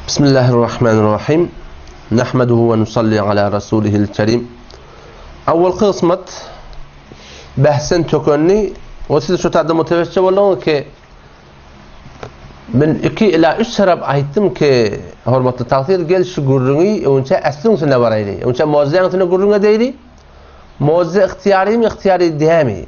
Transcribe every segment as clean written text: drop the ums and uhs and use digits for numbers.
Bismillahirrahmanirrahim. Nahmaduhu we nusalli ala rasulihil kerim. Awwalky kysmat bahsden tökenli we siz şu taýda mutewessije bolduňyz ki men 2 ila 3 tarap aýtdym ki hormatly tagsyr gel şu gürrüňi öňçe äsliň üstüne baraýly. Öňçe mowzuň üstüne gürrüň edeýli. Mowzu ygtyýarymy ygtyýary dämi?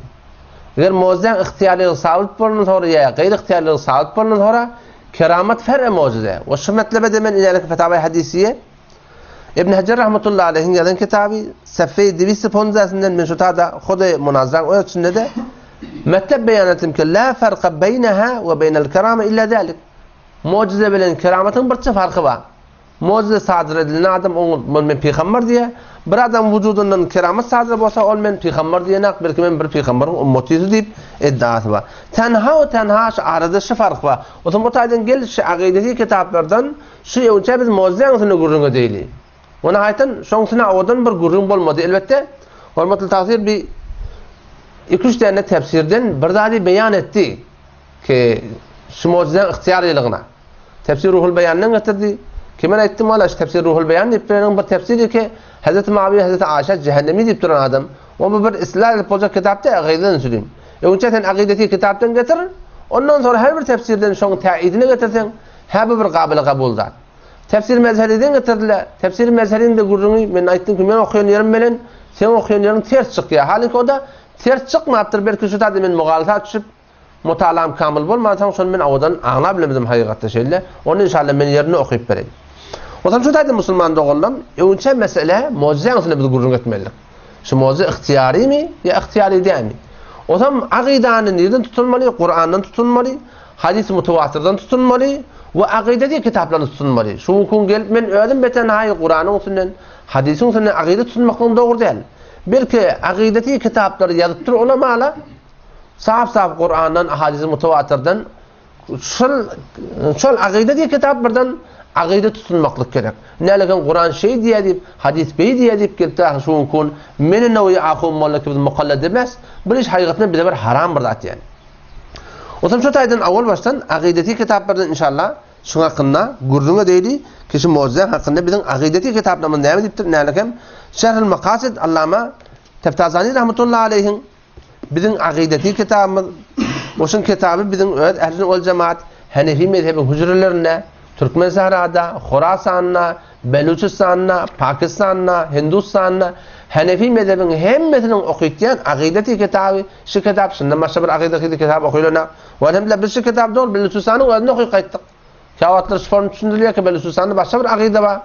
Eger mowzuň ygtyýarlygy sabyt bolandan soňra ýa gaýry ygtyýarlygy sabyt bolandan soňra Keramat fer'i mu'jize. We şu metlebe-de men ileriki Fetawa-i Hadisiýe Ibn Hajar rahmetullahi aleýhiň ýazan kitaby Sefeý Diwisti ponzasinden men şu tada hudy munazaraň öz içinde-de metlep beýan etdim ki la farka beýneha we beýnel kerama illa zalik. Mu'jize bilen keramatyň birçe farky bar. Mujize sadyr edilen adam oňa men pygamber diýýär. Bir adam wujudyndan keramat sadyr bolsa, ol men pygamber diýenak, belki men bir pygamberiň ummatysy diýip iddiasy bar. Tenha we tenha şu arada şu fark bar. Otam o taýdan gel şu akydesi kitaplardan şu öňçä biz mujize üstünde gürrüň edeýli. Ony aýtan şoň üstüne owadan bir gürrüň bolmady. Elbetde, hormatly tagsyr bir iki-üç däne tefsirden bir zady beýan etdi. Ki şu mujizeň ygtyýarlylygyna. Tefsir Ruhul Beýandan getirdi. Ki men aýtdym wala şu Tefsir Ruhul Beýan diýip bereniň bir tefsiri ki Hezreti Muawiýe Hezreti Aişe cehennemi diýip duran adam. O bu bir islah edip boljak kitap däl agydadan sürin. Öňçe sen agydeti kitapdan getir. Ondan sonra her bir tefsirden şoň täidini getirseň, hä bu bir gabyly kabul zat. Tefsir Mezheriden getirdiler. Tefsir Mezheriň de gürrüňi men aýtdym ki men okaýan ýerim bilen seň okaýan ýeriň ters çykýar. Halyňki o da ters çykmapdyr belki şu zady men mugalata düşüp Mutalam kamyl bolmansoň şony men owadan aňlap bilemizim hakykatda şeýle. Ony inşallah men ýerinde okyp bereýin. Onsoň şu taýda musulman doganlarym öňçä mesele mojize üstünde biz gürrüň etmelidik. Şu mojize ygtyýarymy ýa ygtyýary dälmi? Onsoň akydany nirden tutunmaly? Kurandan tutunmaly, hadys mutawatyrdan tutunmaly we akyda diýen kitaplardan tutunmaly. Şu gün gelip men özüm betenhaý Kuranyň üstünden, hadysyň üstünden akyda tutunmaklygyň dogry däl. Belki akyda diýen kitaplary ýazypdyr ulamala, Sap-sap Kurandan, ahadisi mutawatyrdan şol şol akyda diýen kitaplardan akyda tutunmaklyk gerek. Nälekin Kuran şeý diýýär diýip, hadys beý diýýär diýip gelip dahy şu gün kun meni nowy ahun molla ki biz mukallad emes. Bu iş hakykatynda bize bir haram bir zat ýani. Otam şu taýdan awal başdan akydeti kitaplardan inşallah şuň hakynda gürrüň edeýli. Kişi mujize hakynda biziň akydeti kitaplarymyz näme diýipdir? Nälekem Şerhül Makasid Allama Teftazani rahmetullahi aleýhiň Biziň akydeti kitabymyz, Goşun kitaby biziň öz Ähli-sünnet wal jemaat Hanefi mezhebiň hüjrelerinde, Türkmen Sährada, Horasanda, Beluçistanda, Pakistanda, Hindustanda Hanefi mezhebiň hemmesiniň okytýan akydeti kitaby şu kitap, şundan başga bir akydeti kitap okylanak. Welhamdulillah biz şu kitaby dogry Beluçistanyň özünde okyp gaýtdyk. Käwagtlar şu form düşündirilýär ki Beluçistanda başga bir akyda bar.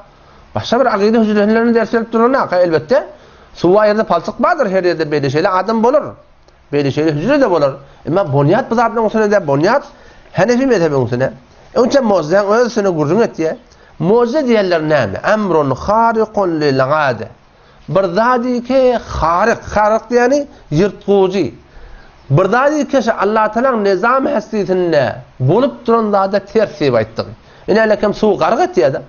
Başga bir akyda hüjrelerinde ders berip duranok. Elbetde, suwa ýerde palçyk bardyr, her ýerde beýle şeýle adam bolar. Beýle şeýle hüjre-de bolar. Emma bonýat bu zatlaryň üstüne däl, bonýat Hanefi mezhebiniň üstüne. Öňçe Mozäň öz üstüne gürrüň etýär. Moze diýenler näme? Emrun harikun lil ade. Bir zady ki haryk, haryk diýeni ýyrtgujy. Bir zady ki şu Allah Tagalaň nizam häsiýetinde bolup duran zada ters diýip aýtdyk. Ine alekem suw gark etýär-de.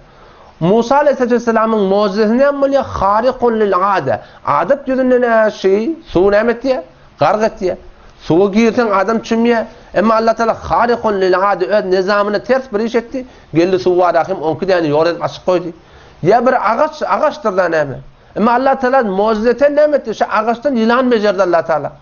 Musa aleyhisselamyň mucizesi näme bolýar? Harikun lil ade. Adat ýüzünde näme şi suw näme etýär? Gark etýär. Suwa girseň adam çümýär. Emma Allah Tagala harikun lil ade öz nizamyna ters bir iş etdi. Geldi suw barahym onki däni ýol edip açyp goýdy. Ýa bir agaç, agaçdyr-da näme? Emma Allah Tagala mucizeten näme etdi? Şu agaçdan ýylan bejerdi Allah Tagala.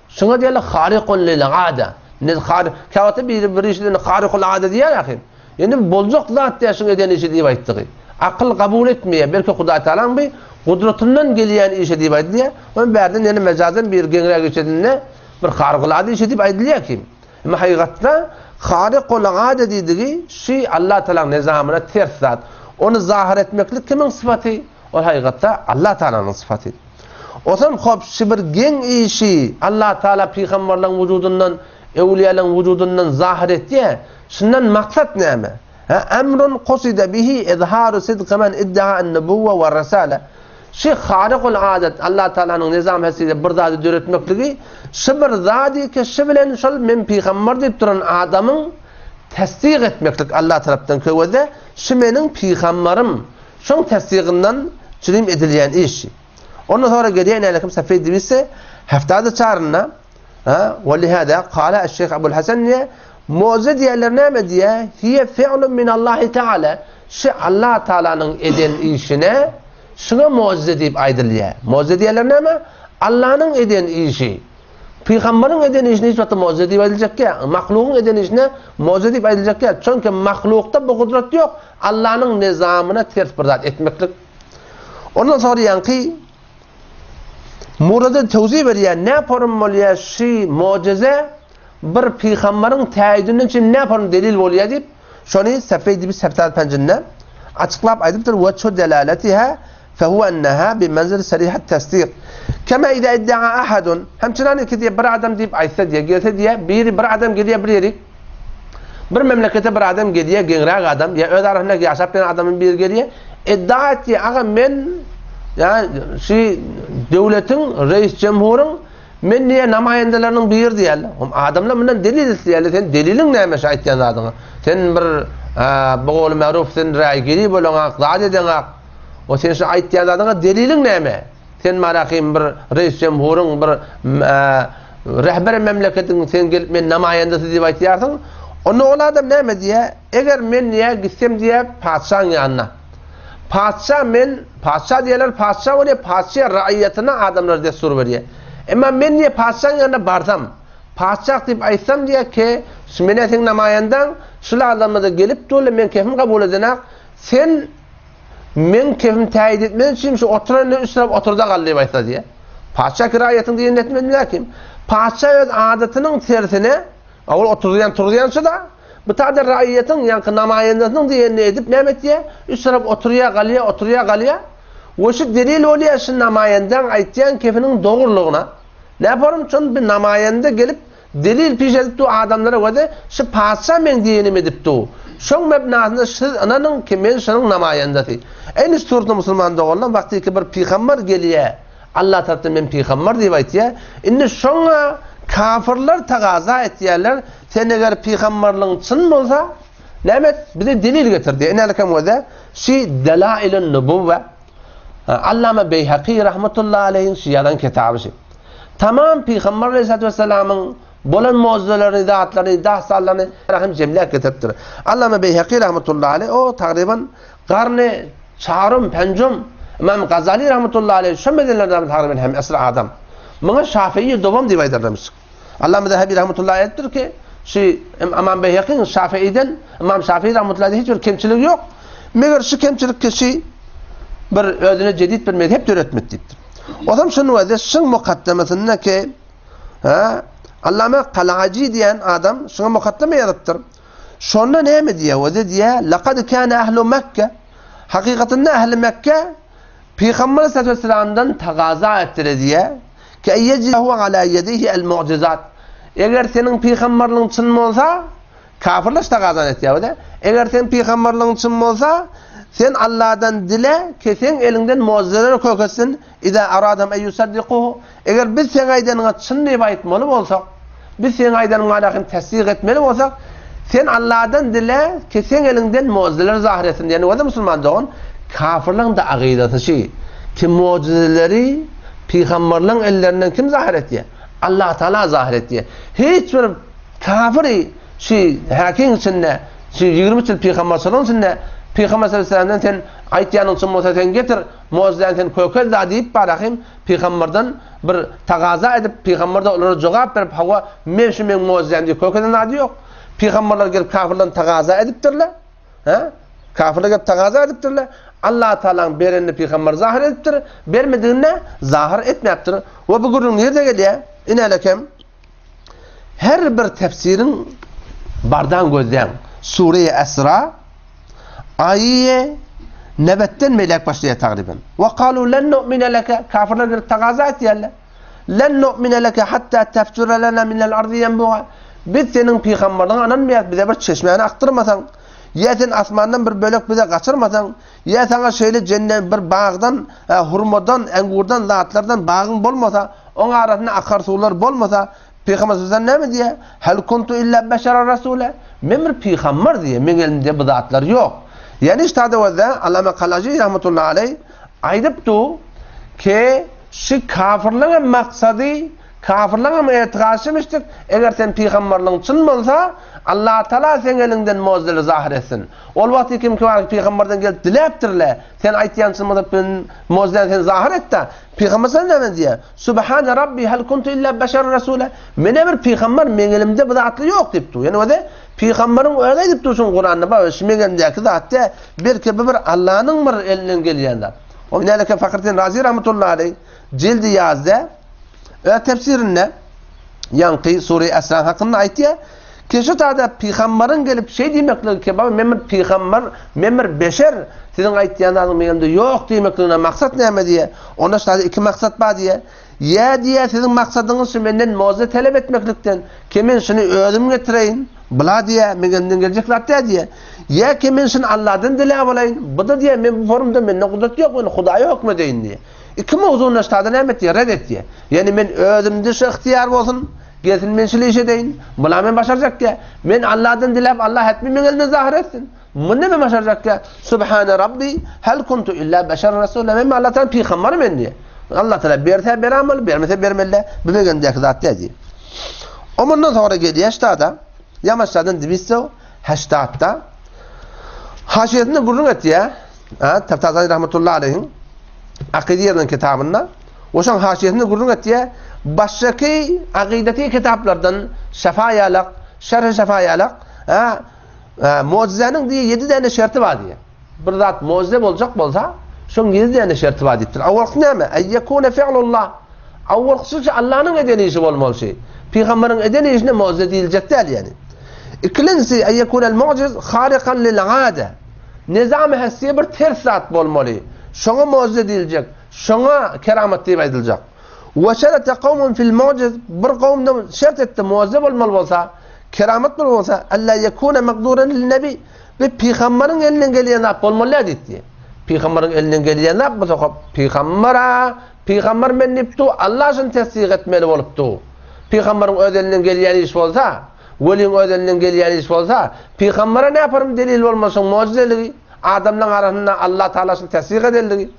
Şuňa diýerler harikun lil ada. Ne har käwagtda biri bir işi harikul ada diýer ahim. Ýöne boljak zat diýär şuň eden işi diýip aýtdygy. Akyl kabul etmeýär. Belki Hudaý Tagalaň bir gudratyndan gelýän işi diýip aýdylýar. Onuň bärden ýene mejazdan bir geňräk iş edinde bir harikul ada işi diýip aýdylýar kim. Emma hakykatda harikul ada diýdigi şi Allah Tagalaň nizamyna ters zat. Ony zahyr etmeklik kimiň sypaty? Ol hakykatda Allah Tagalanyň sypaty. Osam hop şi bir geň işi Allah Tagala pygamberleň wujudyndan, öwliýalaň wujudyndan zahyr etýä. Şundan maksat näme? Hä emrun kusida bihi izharu sidqi men iddaa en-nubuwwe we-risale. Şi harikul adat Allah Tagalanyň nizam heside bir zady döretmekligi şi bir zady ki şi bilen şol men pygamber diýip duran adamyň tassyk etmeklik Allah tarapdan köweze şi meniň pygamberim şoň tassygyndan çürim edilýän iş. Ondan sonra gelýär nälekim Safid diýse haftada çarynda ha we lihada qala eş-şeyh Abul Hasan diýe mu'jize diýerler näme diýe hiye fi'lun min Allah Teala. Şu Allah Taalanyň eden işine şuňa mujize diýip aýdylýar. Mujize diýenler näme? Allanyň eden işi. Pygamberiň eden işine hiç wagtda mujize diýip aýdyljak däl. Mahlugyň eden işine mujize diýip aýdyljak däl. Çünki mahlukda bu gudrat ýok. Allanyň nizamyna ters bir zat etmeklik. Ondan soňra ýaňky Murada tewzi berýär, nä porum bolýar şi mujize bir pygamberiň täýidinden üçin nä porum delil bolýar diýip, şony Sefeý diýip Sebtal penjinde açyklap aýdypdyr, we ço delaletiha fehuve enneha bi menzil serihat tasdik. Kema iza iddaa ahadun, hem çynan ki diýip bir adam diýip aýtsa diýip, gelse diýip, biri bir adam gelýär bir ýerik, bir memlekete bir adam gelýär, geňräk adam, ýa öz arasynda ýaşap gelen adamyň biri gelýär, iddia etýär, aga men ýa şu döwletiň reis jemhuryň men diýe namaýandalarnyň biri diýýärler. Hom adamlar mundan delil isleýärler. Sen deliliň näme şu aýtýan zadyňa? Sen bir bu goly maruf sen raýgiri bolaňak, zat edeňak. O sen şu aýtýan zadyňa deliliň näme? Sen marahym bir reis jemhuryň bir rehber memleketiň sen gelip men namaýandasy diýip aýtýarsyň. Onda ol adam näme diýýär? Eger men diýýär gitsem diýýär patyşaň ýanyna. Patyşa men, patyşa diýerler, patyşa bolýar, patyşa raýatyna adamlara dessur berýär. Emma men diýýär patyşaň ýanyna barsam, patyşah diýip aýtsam diýýär ki, şu men seň namaýandaň, şul adamlar-da gelip durlar, men kefim kabul edenak, sen Meň kefim täýit etmez üçin şu oturan ýerde üç tarap oturda gal diýip aýtsa diýýär. Patyşa ki raýatyň diýenini etmedi läkim. Patyşa öz adatynyň tersine, ol oturdýan turuzýança-da, bu taýda raýatyň ýaňky namaýandasynyň diýenini edip näme etýär? Üç tarap oturýar, galýar, oturýar, galýar. We şu delil bolýar şu namaýandaň aýtýan kefiniň dogrulygyna. Näporym şon bir namaýanda gelip Delil piş edip dur adamlara göze, şu patyşa meň diýenimi edip dur. Şoň mebnasynda siz ynanyň ki men şonuň namaýandasy. Eýni suratda musulman doganlar wagtyky bir pygambar gelýä, Allah tarapdan men pygambar diýip aýtýa, indi şoňa kafyrlar tagaza etýärler, sen eger pygambarlygyň çyn bolsa, näme et, bize delil getir diýýär. Inälikem göze, şi Delailun Nubuwwe, Allama Beýhaki rahmetullahi aleýhiň şu ýazan kitaby şu. Tamam Pygamber aleyhissalatu vesselamyň bolan mugjizelerini, zatlaryny, dastanlaryny hem jemläp getiripdir. Allama Beýhaki rahmetullahi aleýh o tagryban garny çarym, penjum Imam Gazali rahmetullahi aleýh şu medenlerden tagryban hem esr adam. Muňa Şafii dowam diýip aýdarlarmyş. Allama Zehebi rahmetullahi aýdypdyr ki, şu Imam Beýhakiň Şafiiden, Imam Şafii rahmetullahi hiç bir kemçiligi ýok. Meger şu kemçilik kişi bir özüne jedid bir mezhep döretmek diýipdir. Ozam şuny wede şyň mukaddemesinde ki, ha, Allama Kalaji diýen adam şuňa mukaddeme ýazypdyr. Şonda näme diýýär? Wede diýýär, Laqad kana ahlu Mekke. Hakykatynda ahli Mekke Pygamber sallallahu aleyhi ve sellemden tagaza etdiler diýýär. Ki eýejihu ala ýedihi el mu'jizat. Eger seniň pygamberligiň çyn bolsa, kafirler tagazan etýär wede. Eger sen pygamberligiň çyn bolsa, sen Allahdan dile ki seň eliňden mu'jizeler köketsin. Iza aradam ey yusaddiquhu. Eger biz seň aýdanyňa çyn diýip aýtmaly bolsak, biz seň aýdanyňa alahym tasdik etmeli bolsak, sen Allahdan dile ki seň eliňden mu'jizeler zahir etsin diýen wede musulman dogan, kafirleň de agydasy şi ki mu'jizeleri Pygamberleň ellerinden kim zahir etýär? Allah Taala zahir etýär. Hiç bir kafir şu häkiň içinde, şu 23 ýyl pygamberçiligiň içinde Pygamber sallallahu aleyhi ve sellemden sen aýtýanyň çyn bolsa sen getir, mu'jizäni sen kökel da diýip barahym pygamberden bir tagaza edip pygamber de olara jogap berip hawa men şu meň mu'jizäm diýip kökeden zady ýok. Pygamberler gelip kafirlerden tagaza edipdirler. Hä? Kafirler gelip tagaza edipdirler. Allah Taalanyň berenini pygamber zahir edipdir, bermedigini zahir etmäpdir. We bu gürrüň nirde gelýär? Inälekem her bir tefsiriň bardan gözläň. Sure-i Esra aýy nebetden melek başlaýar tagryban. Wa kalu len nu'mine leke kafirler gelip tagaza etýärler. Len nu'mine leke hatta tefcure lena minel ardy yenbu'a. Biz seniň pygamberligiňe ynanmaýarys, bize bir çeşmäni akdyrmasaň, ýa sen asmandan bir bölek bize gaçyrmasaň, ýa saňa şeýle jennet bir bagdan, hurmadan, engurdan zatlardan bagyň bolmasa, oň arasynda akar suwlar bolmasa, Pygamber sallallahu näme diýýär? Hal kuntu illa beşera rasula. Men bir pygamber diýýär, meň elimde bu zatlar ýok. Ýani ştada wezde Allama Kalaji rahmetullahi aleyh aýdypdy ki, Şu kafirleň maksady. Kafirleňem etigaşy şemişdik, eger sen pygamberligiň çyn bolsa, Allatagala seň eliňden mojizeleri zahyr etsin. Ol wagty kim ki bar pygamberden gelip diläpdirle, sen aýtýan çyn bolsa ben mojizäni sen zahyr etdä. Pygamber sen näme diýýär? Subhane Rabbi hal kuntu illa beşer rasula. Menä bir pygamber meň elimde bu zatlar ýok diýip dur. Ýani özi pygamberiň özi aýdyp dur şuny Kuranda bar, şu meň elimdäki zat dä, belki bu bir Allanyň bir elinden gelýän zat. O nälekä Fahretdin Razi rahmetullahi aleyh jildi ýazda Öz tefsirinde ýaňky sure Esra hakynda aýtýar. Ki şu tada pygambaryň gelip şeý diýmekligi ki, baba men bir pygambar, men bir beşer, siziň aýtýan zadyňyz meň elimde ýok diýmekligine maksat näme diýýär. Onda şu tada iki maksat bar diýýär. Ýa diýýär siziň maksadyňyz şu menden mojize talap etmeklikden, ki men şuny özüm getireýin, bula diýýär, meň elimden geljek zat däl diýýär. Ýa ki men şuny Alladan diläp alaýyn, bu-da diýýär, men bu forumda mende gudrat ýok, men Hudaýa höküm edeýin diýýär. Iki mowzuny ştada näme etýär? Red etýär. Ýagny men özümde şu ygtyýar bolsun, gelsin men şul iş edeýin. Bula men başarjak diýär. Men Allahdan diläp Allah hetmi meň elimden zahyr etsin. Muny men başarjak diýär. Subhane Rabbi hal kuntu illa beşer rasula. Men Allah Taala pygamber men diýär. Allah Taala berse beramaly, bermese bermeli. Bu megendäki zat däl diýär. O mundan soňra gelýär ştada. Ýamaşlardan dibisse heştatda haşiýesinde gürrüň etýär. Ha, Taftazani rahmetullahi aleyhiň Akyda ýazylan kitabynda oşaň haşiýesinde gürrüň etýär. Başgaky akydati kitaplardan Şefa ýalak, Şerh-i Şefa ýalak, ha, mu'jizäniň diýe 7 däne şerti bar diýe. Bir zat mu'jize boljak bolsa, şoň 7 däne şerti bar diýipdir. Awalky näme? Eýýekune fi'lullah. Awalkysy şu Allanyň eden işi bolmaly şi. Pygamberiň eden işine mu'jize diýiljek däl ýani. Ikilenjisi eýýekunel mu'jiz harikan lil ade. Nezamy hessiýe bir ters zat bolmaly. Şoňa mu'jize diýiljek. Şoňa keramat diýip aýdyljak. We şerete kawmun fil mu'jiz bir kowumda şert etdi mu'jize bolmaly bolsa, keramat bolmaly bolsa, alla ýekune makduran lil nebi. Bir pygamberiň elinden gelýän zat bolmaly däl diýdi. Pygamberiň elinden gelýän zat bolsa, hop, pygambara Pygamber men diýip dur, Allah şuny tesdik etmeli bolup dur. Pygamberiň öz elinden gelýän iş bolsa, weliň öz elinden gelýän iş bolsa, pygambere näparyň delil bolmaly şoň mojizeligi, adamlaryň arasynda Allah Taala şuny tesdik edenligi.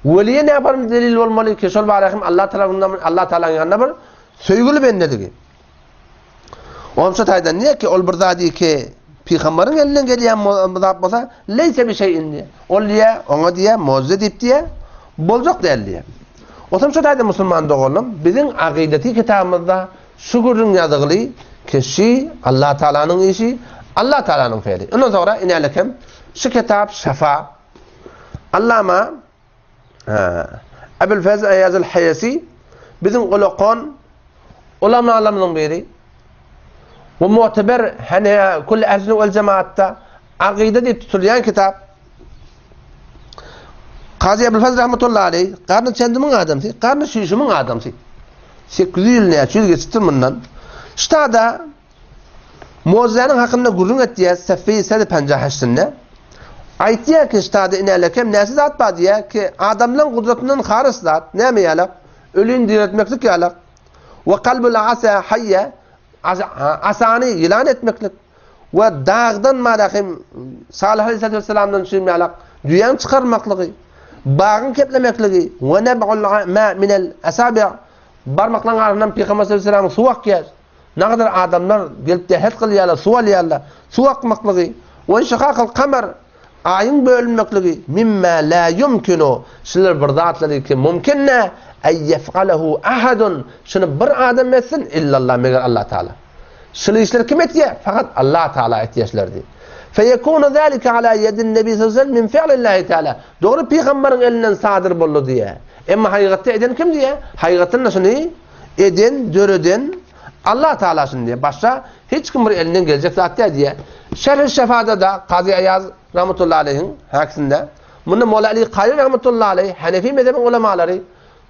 Weliýe näparyň delil bolmaly ki, şol bara hem Allah tarapyndan Allah Taalanyň ýanynda bir söýgüli bendeligi. Onça taýdan niýe ki ol bir zady ki pygamberiň elinden gelýän zat bolsa, leýse bi şeýin diýe. Ol diýe, oňa diýe, mojize diýip diýe, boljak däl diýe. Otam şu taýda musulman doganlarym, biziň akydeti kitabymyzda şu gürrüň ýazygly ki şi Allah Taalanyň işi, Allah Taalanyň feýli. Ondan soňra inälekem şu kitap Şefa Allama Ebul Fezl Eýazul Haýasi biziň ulakan ulamalarymyzyň biri. Bu muteber hany kul ehli vel cemaatda akyda diýip tutulýan kitap. Kazy Ebul Fezl rahmetullahi aleyh garny çendimiň adamsy, garny şişimiň adamsy. 800 ýyl näçe ýyl geçipdir mundan. Ştada Mojizäniň hakynda gürrüň etýär Sefeýi sed penjah heştinde. Aýtýar ki, ştada inälekem näçe zat bar diýýär ki, adamlaryň gudratyndan harys zat, näme ýalak? Ölini diriltmeklik ýalak. We kalbul asa haýýa, asany ýylan etmeklik. We dagdan malahym Salyh aleyhissalatu vesselamdan şuny ýalak, düýäň çykarmaklygy, bagyň keplemekligi, we neb'ul ma minel asabi' barmaklaryň arasyndan Pygamber sallallahu aleyhi ve sellem'iň suw akýar. Nagadar adamlar gelip dähet kylýarlar, suw alýarlar. Suw akmaklygy, we inşikakyl kamar, aýyň bölünmekligi, mimma la ýumkinu, şular bir zatlary ki mümkin däl, en ýef'alehu ahadun, şuny bir adam etsin, illallah, meger Allah Taala. Şul işleri kim etýär? Fakat Allah Taala etýär şular diýip. Feyekunu zalika ala yedin nebi sallallahu aleyhi ve sellem min fi'lillahi taala. Dogry pygamberiň elinden sadyr boldy diýär. Emma hakykatda eden kim diýär? Hakykatda şuny eden, döreden Allah Taala şuny diýýär. Başga hiç kim bir elinden geljek zat däl diýýär. Şerh-i Şefada-da Kazy Aýaz rahmetullahi aleyhiň häkisinde munda Molla Ali Kary rahmetullahi aleyh Hanefi mezhebiň ulamalary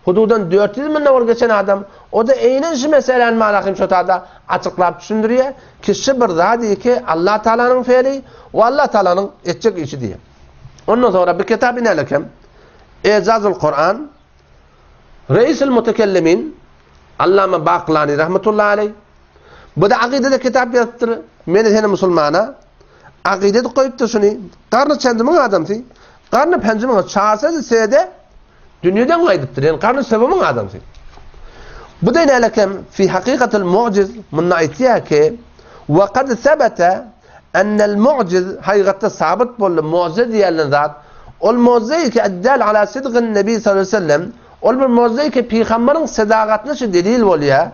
hududan 400 münden ol geçen adam o da eýnen şu meseläni malahym şo tada açyklap düşündirýär. Kişi bir zat ki Allah Taalanyň feýli we Allah Taalanyň etjek işi diýýär. Ondan sonra bir kitap inelekem Ejazul Kur'an Reisül Mutekellimin Allama Baklani rahmetullahi aleyh bu da akidede kitap ýazypdyr. Meni seni musulmana akide goýupdyr şuny. Garny çendimiň adamsy. Garny penjimiň çarsady sede dünýeden gaýdypdyr. Ýani garny sebimiň adamsy. Bu da nälekem fi hakykatyl mu'jiz munda aýtýar ki, we kad sebete ennel mu'jiz hakykat sabyt boldy mu'jize diýen zat ol mu'jize ki eddal ala sidgin nebi sallallahu aleyhi ve sellem ol bir mu'jize ki pygamberiň sadagatyna şu delil bolýar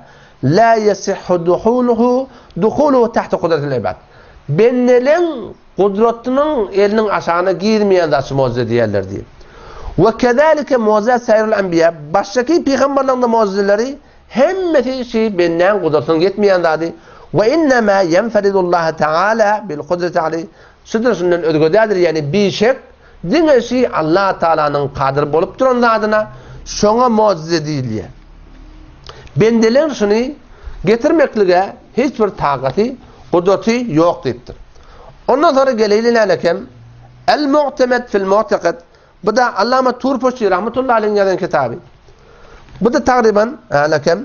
la yesihhu duhuluhu duhuluhu tahta kudratil ibad bendeleň Gudratynyň eliniň aşagyna girmeýän zat şu mu'jize diýerler diýip. We kezalike mu'jize sairul enbiýa, başdaky pygamberleriň-de mu'jizeleri hemmesi şi bendäň gudratynyň ýetmeýän zady. We innema ýenferidullaha taala bil kudrati aleý. Şudur şundan özge däldir, ýagny bişek diňe şi Allah Taalanyň kadyr bolup duran zadyna şoňa mu'jize diýilýär. Bendeler şuny getirmeklige hiç bir takaty, gudraty ýok diýipdir. Ondan sonra geleýli nälekem El Mu'temed fil Mu'teked bu da Allama Turpoçi rahmetullahi aleyhin ýazan kitaby. Bu da tagryban nälekem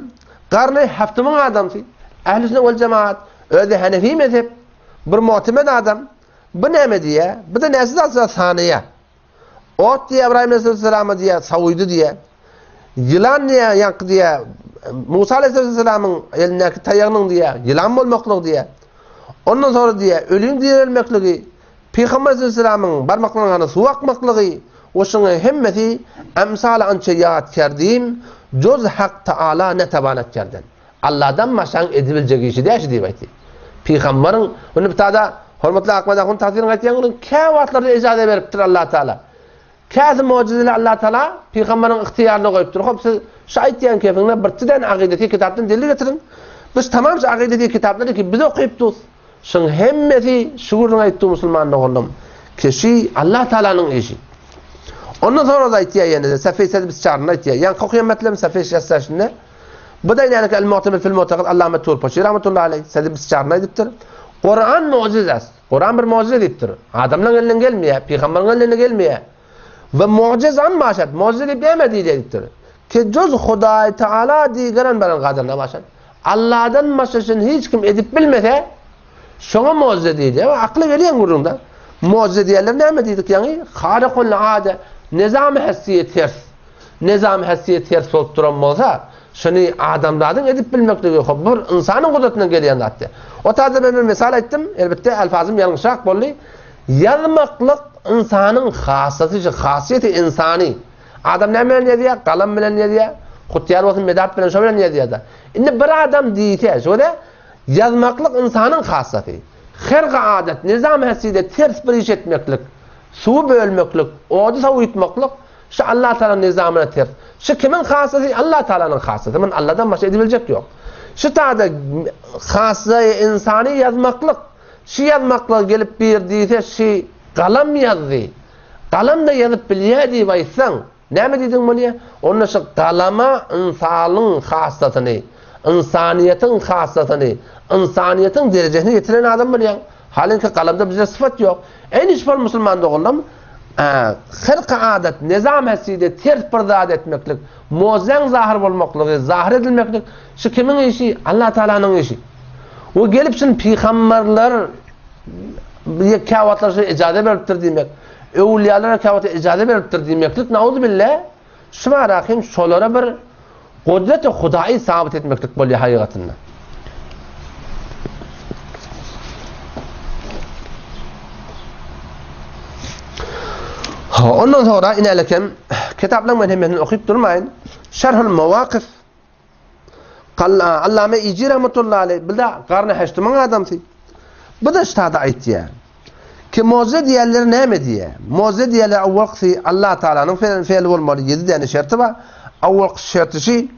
garny haftymyň adamsy, ähli sünnet wal jemaat, özi Hanefi mezhep, bir mu'temed adam. Bu näme diýýär? Bu da näsi zat sanaýar. Ot diýýär Ibrahim aleyhissalama diýýär, sawuydy diýýär. Ýylan diýýär, ýaňky diýýär, Musa aleyhissalamyň elindäki taýagynyň diýýär, ýylan bolmaklygy diýýär. Ondan sonra diýýär, ölüň direlmekligi, Pygamber aleyhissalamyň barmaklarynyň arasynda suw akmaklygy, we şunuň hemmesi emsal ança ýat kerdim, juz Hak Taala ne tabanat kerden. Allahdan başgaň edibiljek işi däl şu diýip aýtdy. Pygambaryň, indi bu tada hormatly Akmad ahun tafsirini aýtýan onuň kä wagtlarda ijaza beripdir Allah Taala. Käsi mujizeleri Allah Taala pygambaryň ygtyýaryna goýupdyr. Hop siz şu aýtýan kefiňde bir tiden akydeti kitapdan delil getiriň. Biz tamam şu akydeti kitaplary ki biz okyp dus. Şuň hemmesi şu gürrüň aýtdy musulman doganlarym. Keşi Allah Taalanyň işi. Ondan sonra da aýtýar ýene de Safi Sedbis çarynda aýtýar. Ýaňky okaýan metlem Safi Şähsäşinde. Bu da ýaňky El-Mu'tamid fil Mu'taqid Allama Turpaşy rahmetullahi aleyh Sedbis çarynda aýdypdyr. Kur'an mu'jizas. Kur'an bir mu'jize diýipdir. Adamlaryň elinden gelmeýär, pygamberiň elinden gelmeýär. We mu'jiz an başat. Mu'jize diýip näme diýipdir? Ki juz Hudaý Taala diýgeren beren gadyryna başat. Allahdan başgasyny hiç kim edip bilmese, şoňa mu'jize diýilýär. We akla gelýän gürrüňde. Mu'jize diýerler näme diýdik ýaňy? Harikul ade, nizam-y hessiýe ters. Nizam-y hessiýe ters bolup duran bolsa, şuny adamzadyň edip bilmekligi hop bir ynsanyň gudratyndan gelýän zat diýär. O taýda men bir mysal aýtdym, elbetde alfazym ýalňyşrak boldy. Ýazmaklyk ynsanyň hassasy, hasyýeti ynsany. Adam näme bilen ýazýar? Galam bilen ýazýar. Hutýar bolsun medat bilen şo bilen ýazýar-da. Indi bir adam diýse, şo-da ýazmaklyk ynsanyň hassasy. Herga adat, nizam häsiýede ters bir iş etmeklik, suwy bölmeklik, ody sowytmaklyk şu Allah Taalanyň nizamyna ters. Şu kimiň hassasy? Allah Taalanyň hassasy. Muny Allahdan başga edibiljek ýok. Şu taýda hassaýy ynsany ýazmaklyk, şu ýazmaklyga gelip bir diýse, şu galam ýazdy. Galam-da ýazyp bilýär diýip aýtsaň, näme diýdiň bolýar? Onda şu galama ynsalyň hassasyny, ynsanyýetiň hassasyny, ynsanyýetiň derejesine ýetiren adam bolýaň. Halyňky galamda bizde sypat ýok. Eýni şol musulman doganlarym, hyrky adat, nizam häsiýede ters bir zat etmeklik, mozaň zahyr bolmaklygy, zahyr edilmeklik, şu kimiň işi? Allah Taalanyň işi. We gelip şun pygamberler käwagtlar şu ijaza beripdir diýmek, öwülýalara käwagtda ijaza beripdir diýmeklik, nauzubilla, şu barada hem şolara bir gudrat-y hudaýy sabyt etmeklik bolýar hakykatynda. Ondan sonra inelekem kitaplaryň men hemmesini okyp durmaýyn. Şerhul Mawakif Allame Iji rahmetullahi aleyh bu da garny heşdimiň adamsy. Bu da ştada aýtýar. Ki moze diýenler näme diýýär? Moze diýenler awwalkysy Allah Taalanyň fe'li bolmaly, 7 däne şerti bar. Awwalky şerti şi.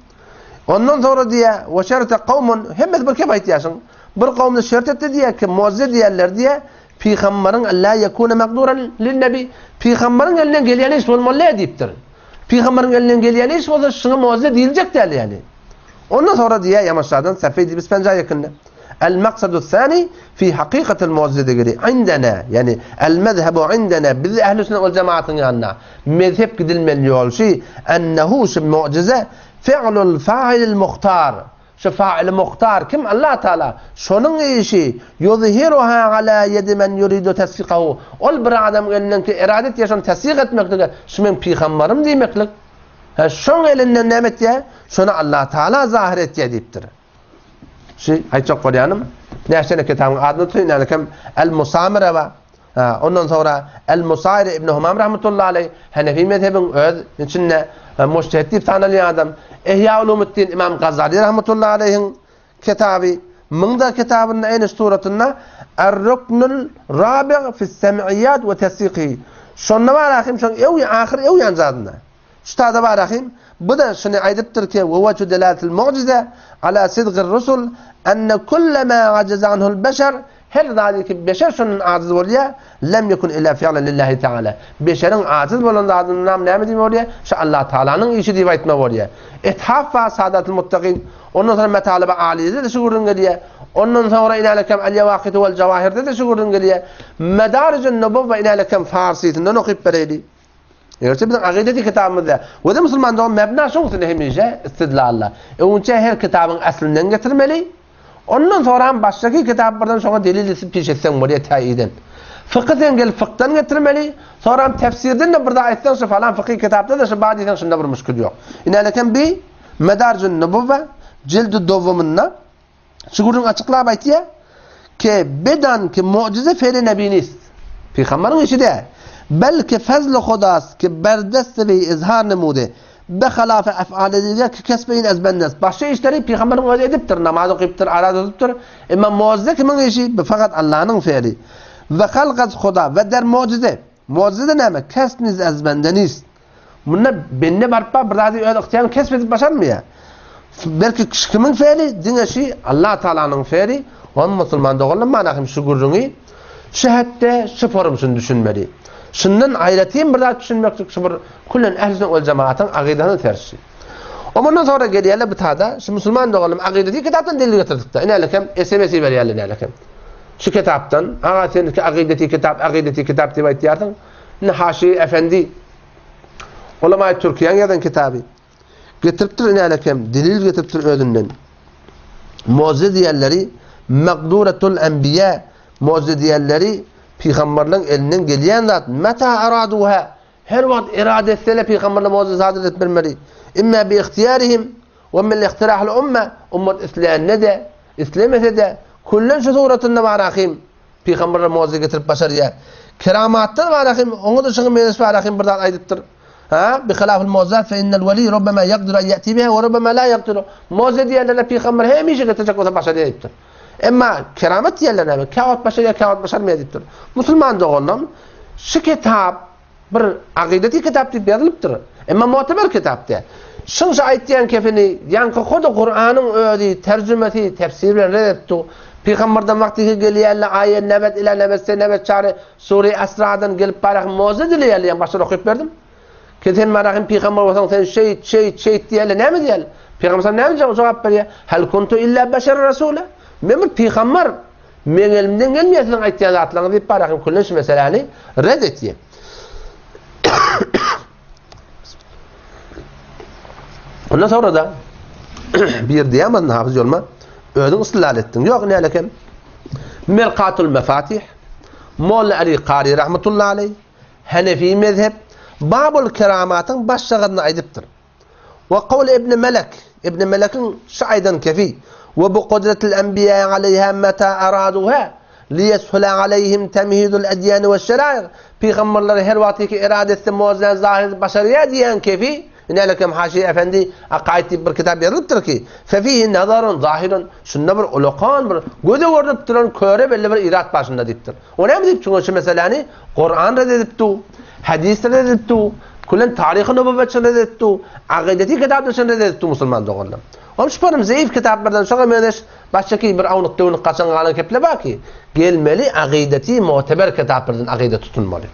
Ondan sonra diýýär, we şerte kawmun, hemmesi bir kep aýtýarsyň. Bir kawumda şert etdi diýýär ki, moze diýenler diýýär, pygamberiň la yekune makduran lin nebi, pygamberiň elinden gelýän iş bolmaly diýipdir. Pygamberiň elinden gelýän iş bolsa şuňa moze diýiljek däl ýaly. Ondan sonra diýýär Ýamaşadan Safeý diýip ispenja ýekinde. El maksadu sani fi hakykatil mu'jize degiri indena, ýani el mezhebu indena biz ehli sünnet wal jemaatyň ýanynda mezhep gidilmeli ýol şi ennehu şu mu'jize fi'lul fa'ilil muhtar. Şu fa'ili muhtar kim? Allah Taala. Şonuň işi yuzhiruha ala yedi men yuridu tasdikahu. Ol bir adamyň elinden ki erade etýär şony tasdik etmeklige, şu meň pygambarym diýmeklik. Hä, şoň elinden näme etýär? Şony Allah Taala zahir etýär diýipdir. Şu aýtjak bolýanym, näçe kitabyň adyny tutayyn, ýagny kim El-Musamire we ondan soňra El-Musairi ibn Humam rahmetullahi aleyh, Hanefi mezhebiň öz içinde mujtehid diýip tanalýan adam, Ihya Ulumuddin Imam Gazali rahmetullahi aleyhiň kitaby, Munda kitabynda eýni suratynda Er-Ruknul Rabi' fis-Sem'iyyat we Tasdiqihi. Şonda bar ahim şoň ew ahyr ew ýan zadynda. Şu tada bar ahim, bu-da şuny aýdypdyr ki, Ve veçhu delaletil mu'jize ala sidgir rusul enne kulle ma ajaza anhul beşer her zady ki beşer şondan ajiz bolýar, lem yekun illa fi'lan lillahi teala. Beşeriň ajiz bolan zadyndan näme diýip bolýar? Şu Allah Taalanyň işi diýip aýtmak bolýar. Ethaf wa sadatul muttaqin. Ondan soňra Metalyby Alyýede-de şu gürrüň gelýär. Ondan soňra inälekem El-Ýewakiti wel-Jawahirde-de şu gürrüň gelýär. Medarijün Nubuwwa inälekem farsysyndan okyp bereýli. Egerçe biziň agydeti kitabymyzda we-de musulman dogan mebna şoň üstünde hemişe istidlalla. Öňünçä her kitabyň aslinden getirmeli. Ondan soňram başdaky kitaplardan şoňa delil edip piş etseň bolýar täýiden. Fykhy sen gelip fykdan getirmeli. Soňram tefsirden-de bir zat aýtsaň şu falan fykhy kitapda-da şu bar diýseň şunda bir müşkil ýok. Inälekem bi Medarjün Nubuwwa jildi dowamynda Şu gürrüň açyklap aýtýar, Ke bedan ki mu'jize fe'li nebi nist. Pygambaryň işi däl. Belki fezli Hudas ki berdesti bi izhar nemude. Be halafe ef'ale diger ki kesbe in ez bendest. Başga işleri pygambaryň özi edipdir, namaz okypdyr, araz tutypdyr. Emma mu'jize kimiň işi? Bu fakat Allanyň fe'li. Ve halgaz Huda ve der mu'jize. Mu'jize näme? Kesb niz ez bende nist. Munda bende baryp bar bir zady öz ygtyýaryny kesp edip başarmaýar. Belki kişi kimiň fe'li? Diňe şi Allah Taalanyň fe'li. Oňa musulman doganlar mana hem şu gürrüňi şu hetde şu forum şuny düşünmeli. Şundan aýratyn bir zat düşünmeklik şu bir küllen ähli sünnet wel jemaatyň agydasynyň tersi. O mundan sonra gelýärler bu tada şu musulman doganlar agydasy kitapdan delil getirdik-de. Inälik hem SMS berýärler inälik hem. Şu kitapdan, aga seniki agydasy kitap, agydasy kitap diýip aýtýarsyň. Indi Haşy Efendi Ulamaý Türkiýäň ýazan kitaby. Getiripdir inälek hem, delil getiripdir özünden. Mu'jize diýenleri Maqduratul Enbiýa mu'jize diýenleri pygamberleň elinden gelýän zat. Meta araduha her wagt irade etseler pygamberler mu'jize sadyr edip bilmeli. Imma bi ihtiýarihim we min ihtirahil umma ummat islände-de, islemese-de küllen şu suratynda bar ahim. Pygamberler mujize getirip başarýar. Keramatdan bar hem oňa da şuňa meňzeş bar hem bir zat aýdypdyr. Ha, bi hilafil mu'jizat fe innel weli rubbama yaqdiru an yati biha we rubbama la yaqdiru. Mujize diýenlerine pygamber hemişe getirjek bolsa başarýar diýipdir. Emma keramat diýenler näme? Käwagt başarýar, käwagt başarmaýar diýipdir. Musulman doganlarym, şu kitap Bir akydeti kitap diýip ýazylypdyr. Emma muteber kitap däl. Şunça aýtýan kefini ýaňky hudy Kuranyň özi terjümesi, tefsiri bilen red etdi. Pygamberden wagty ki gelýärler aýa nebet ila nebet se nebet çary sure Esradan gelip barahym moze dileýärler ýaňy başda okyp berdim. Ki sen barahym pygamber bolsaň sen şeýt şeýt şeýt diýerler näme diýerler? Pygamber sallam näme jogap berýär? Hal kuntu illa beşer rasula. Men bir pygamber. Meň elimden gelmeýär siziň aýtýan zatlaryňyz diýip Barahym küllen şu meseläni red etýär. Ondan sonra da bir diýemezin hafız ýolma özüň ystilal etdiň. Ýok nälekem. Merkatul Mefatih Molla Ali Kari rahmetullahi aleyh Hanefi mezhep Babul Keramatyň başşagadyny aýdypdyr. We kawl Ibn Melek, Ibn Melekiň şu aýdan kefi, We bi kudretil enbiýa aleýha meta araduha, liyeshula aleýhim temhidul edýani we şeraýyg, pygamberleri her wagt ki irade etse mu'jizäni zahir edip başarýar diýen kefi, inälekem Haşi Efendi Akaid diýip bir kitap ýazylypdyr ki, fefihi nazarun zahirun, şunda bir ulakan bir göze görnüp duran köre belli bir irat bar şunda diýipdir. O näme diýip çünki şu meseläni Kuran red edip du, hadis red edip du, külen taryhy nübüwwet red edip du, akydeti kitapda şony red edip du musulman doganlar. Ol şuparym zeýif kitaplardan şoňa meňzeş başga bir awnuk döwnük gaçan galan keple bar ki, gelmeli akydeti muteber kitaplardan akyda tutunmaly.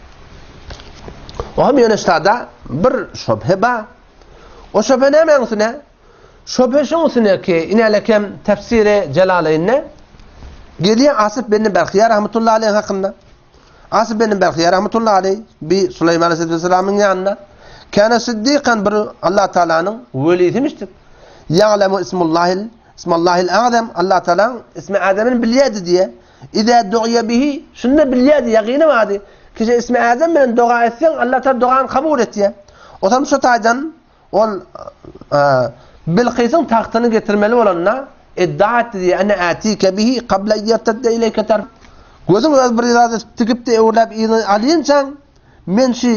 O hem ýöne ştada bir şübhe bar. O şübhe nämäň üstüne? Şübhe şoň üstüne ki, inälekem tefsiri Jelaleýnde gelýär Asyf bin Berhiýa rahmetullahi aleyh hakynda. Asyf bin Berhiýa rahmetullahi aleyh bi Süleýman aleyhisselamyň ýanynda kana siddikan bir Allah Taalanyň welisimişdir. Ýa'lemu ismullahil ismallahil azam Allah Taalanyň ismi azamyny bilýärdi diýe. Iza du'iya bihi şunda bilýärdi, ýagyny bardy. Kişi ismi azam bilen doga etseň Allah Taala dogany kabul etýär. O zaman şu taýdan. Ol Bilkysyň tagtyny getirmeli bolanda iddia etdi diýýär, Ene ätike bihi kabla en ýertedde ileýke tarf. Gözüň öz bir zady tikip-de öwrüläp yzyna alýynçaň, men şu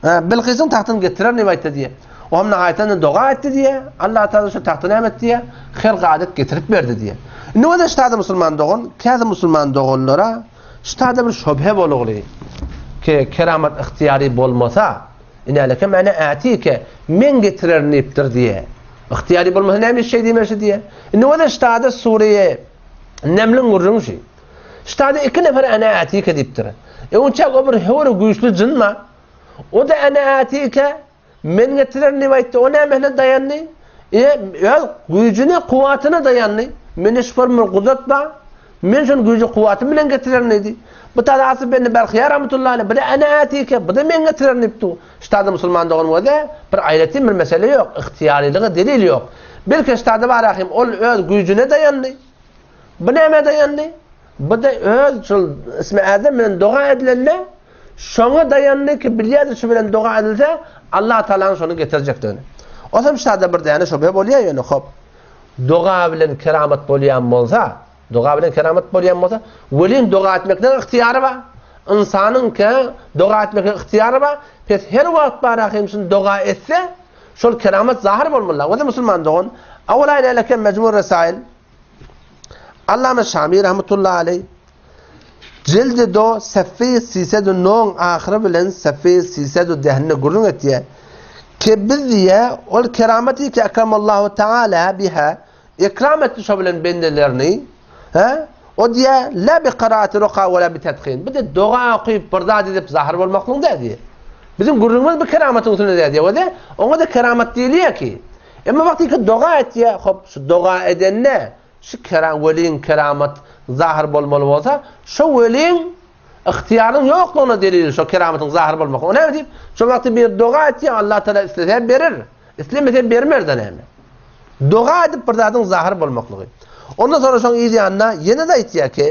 Bilkysyň tagtyny getirerin diýip aýtdy diýýär. O hem aýtanda doga etdi diýýär. Allah Taala şu tagty näme etdi diýýär? Her gadyp getirip berdi diýýär. Indi bolsa ştada musulman dogan, käsi musulman doganlara ştada bir şobhe bolugly ki keramat ygtyýary bolmasa, Inäleke mene ätike, men getirerin diýipdir diýe. Ygtyýary bolmasa näme iş şeý diýmeli diýe. Indi bolsa ştada sureýe Nemliň gürrüňi şu. Ştada iki nefer ene ätike diýipdir. E onçak o bir höwre güýçli jynma. O da ene ätike, men getirerin diýip aýtdy. O nämesine daýandy? E öz güýjüne, kuwwatyna daýandy. Mende şu bir gudrat bar. Men şony güýji kuwwatym bilen getirerin diýdi. Bu tada Asyf ibn Berhiýa rahmetullahi aleyh, bu-da ene ätike, bu-da men getirerin diýipdi. Şu tada musulman dogan bolsa, bir aýratyn bir mesele ýok, ygtyýarylyga delil ýok. Belki şu tada bar ahim, ol öz güýjüne daýandy. Bu nämä daýandy? Bu-da öz şol ismi azam bilen doga edilende, şoňa daýandy ki, bilýärdi şu bilen doga edilse, Allah Taalanyň şony getirjekdigini. Osam şu tada bir däne şübhe bolýar ýöne hop. Doga bilen keramat bolýan bolsa, doga bilen keramat bolýan bolsa, weliň doga etmekden ygtyýary bar. Ynsanyň ke doga etmekden ygtyýary bar. Pes her wagt bar ahim şun doga etse, şol keramat zahir bolmaly. Oza musulman dogan, awala eleke mecmur resail. Allama Şami rahmetullahi aleyh Jildi do seffe sisedu noň ahyry bilen seffe sisedu dehinde gürrüň etýär. Ke biz diýe ol keramaty ki ekramallahu taala biha ekram etdi şo bilen bendelerini he o diýe la bi karaati ruka we la bi tedhin. Bu de doga okyp bir zat edip zahyr bolmaklyk däl diýe. Biziň gürrüňimiz bu keramatyň üstünde däl diýe. O de oňa da keramat diýilýär ki. Emma wagty ki doga etýär, hop şu doga edende Şu keram weliň keramat zahyr bolmaly bolsa, şo weliň ygtyýarynyň ýoklugyna delil şo keramatyň zahyr bolmagy. O näme diýip, şo wagty bir doga etýär, Allah Taala islese berer, islemese bermer-de näme. Doga edip bir zadyň zahyr bolmaklygy. Ondan soňra şoň yz ýanyna ýene-de aýtýar ki,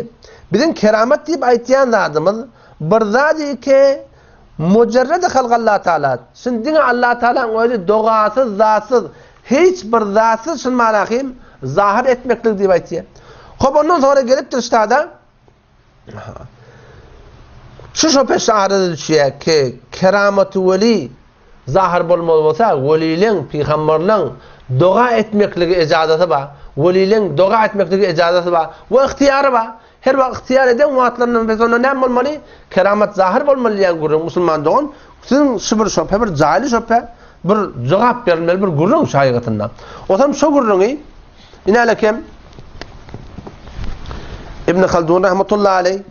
biziň keramat diýip aýtýan zadymyz bir zady ki, Mujarrady halk Allah Taala. Şun diňe Allah Taalanyň özi dogasyz, zatsyz, hiç bir zatsyz şun manahym zahyr etmeklik diýip aýtýar. Hop ondan soňra gelipdir ştada şu şope şarada düşýär ki keramaty weli zahyr bolmaly bolsa welileň, pygamberleň doga etmekligi ejazaty bar. Welileň doga etmekligi ejazaty bar we ygtyýary bar. Her wagt ygtyýar eden wagtlaryndan pes onda näme bolmaly? Keramat zahyr bolmaly diýen gürrüň musulman dogan, siziň şu bir şöbhe bir jaýly şöbhe, bir jogap berilmeli bir gürrüň şu haýygatynda. Osam şu gürrüňi inälekem Ibn Haldun rahmetullahi aleý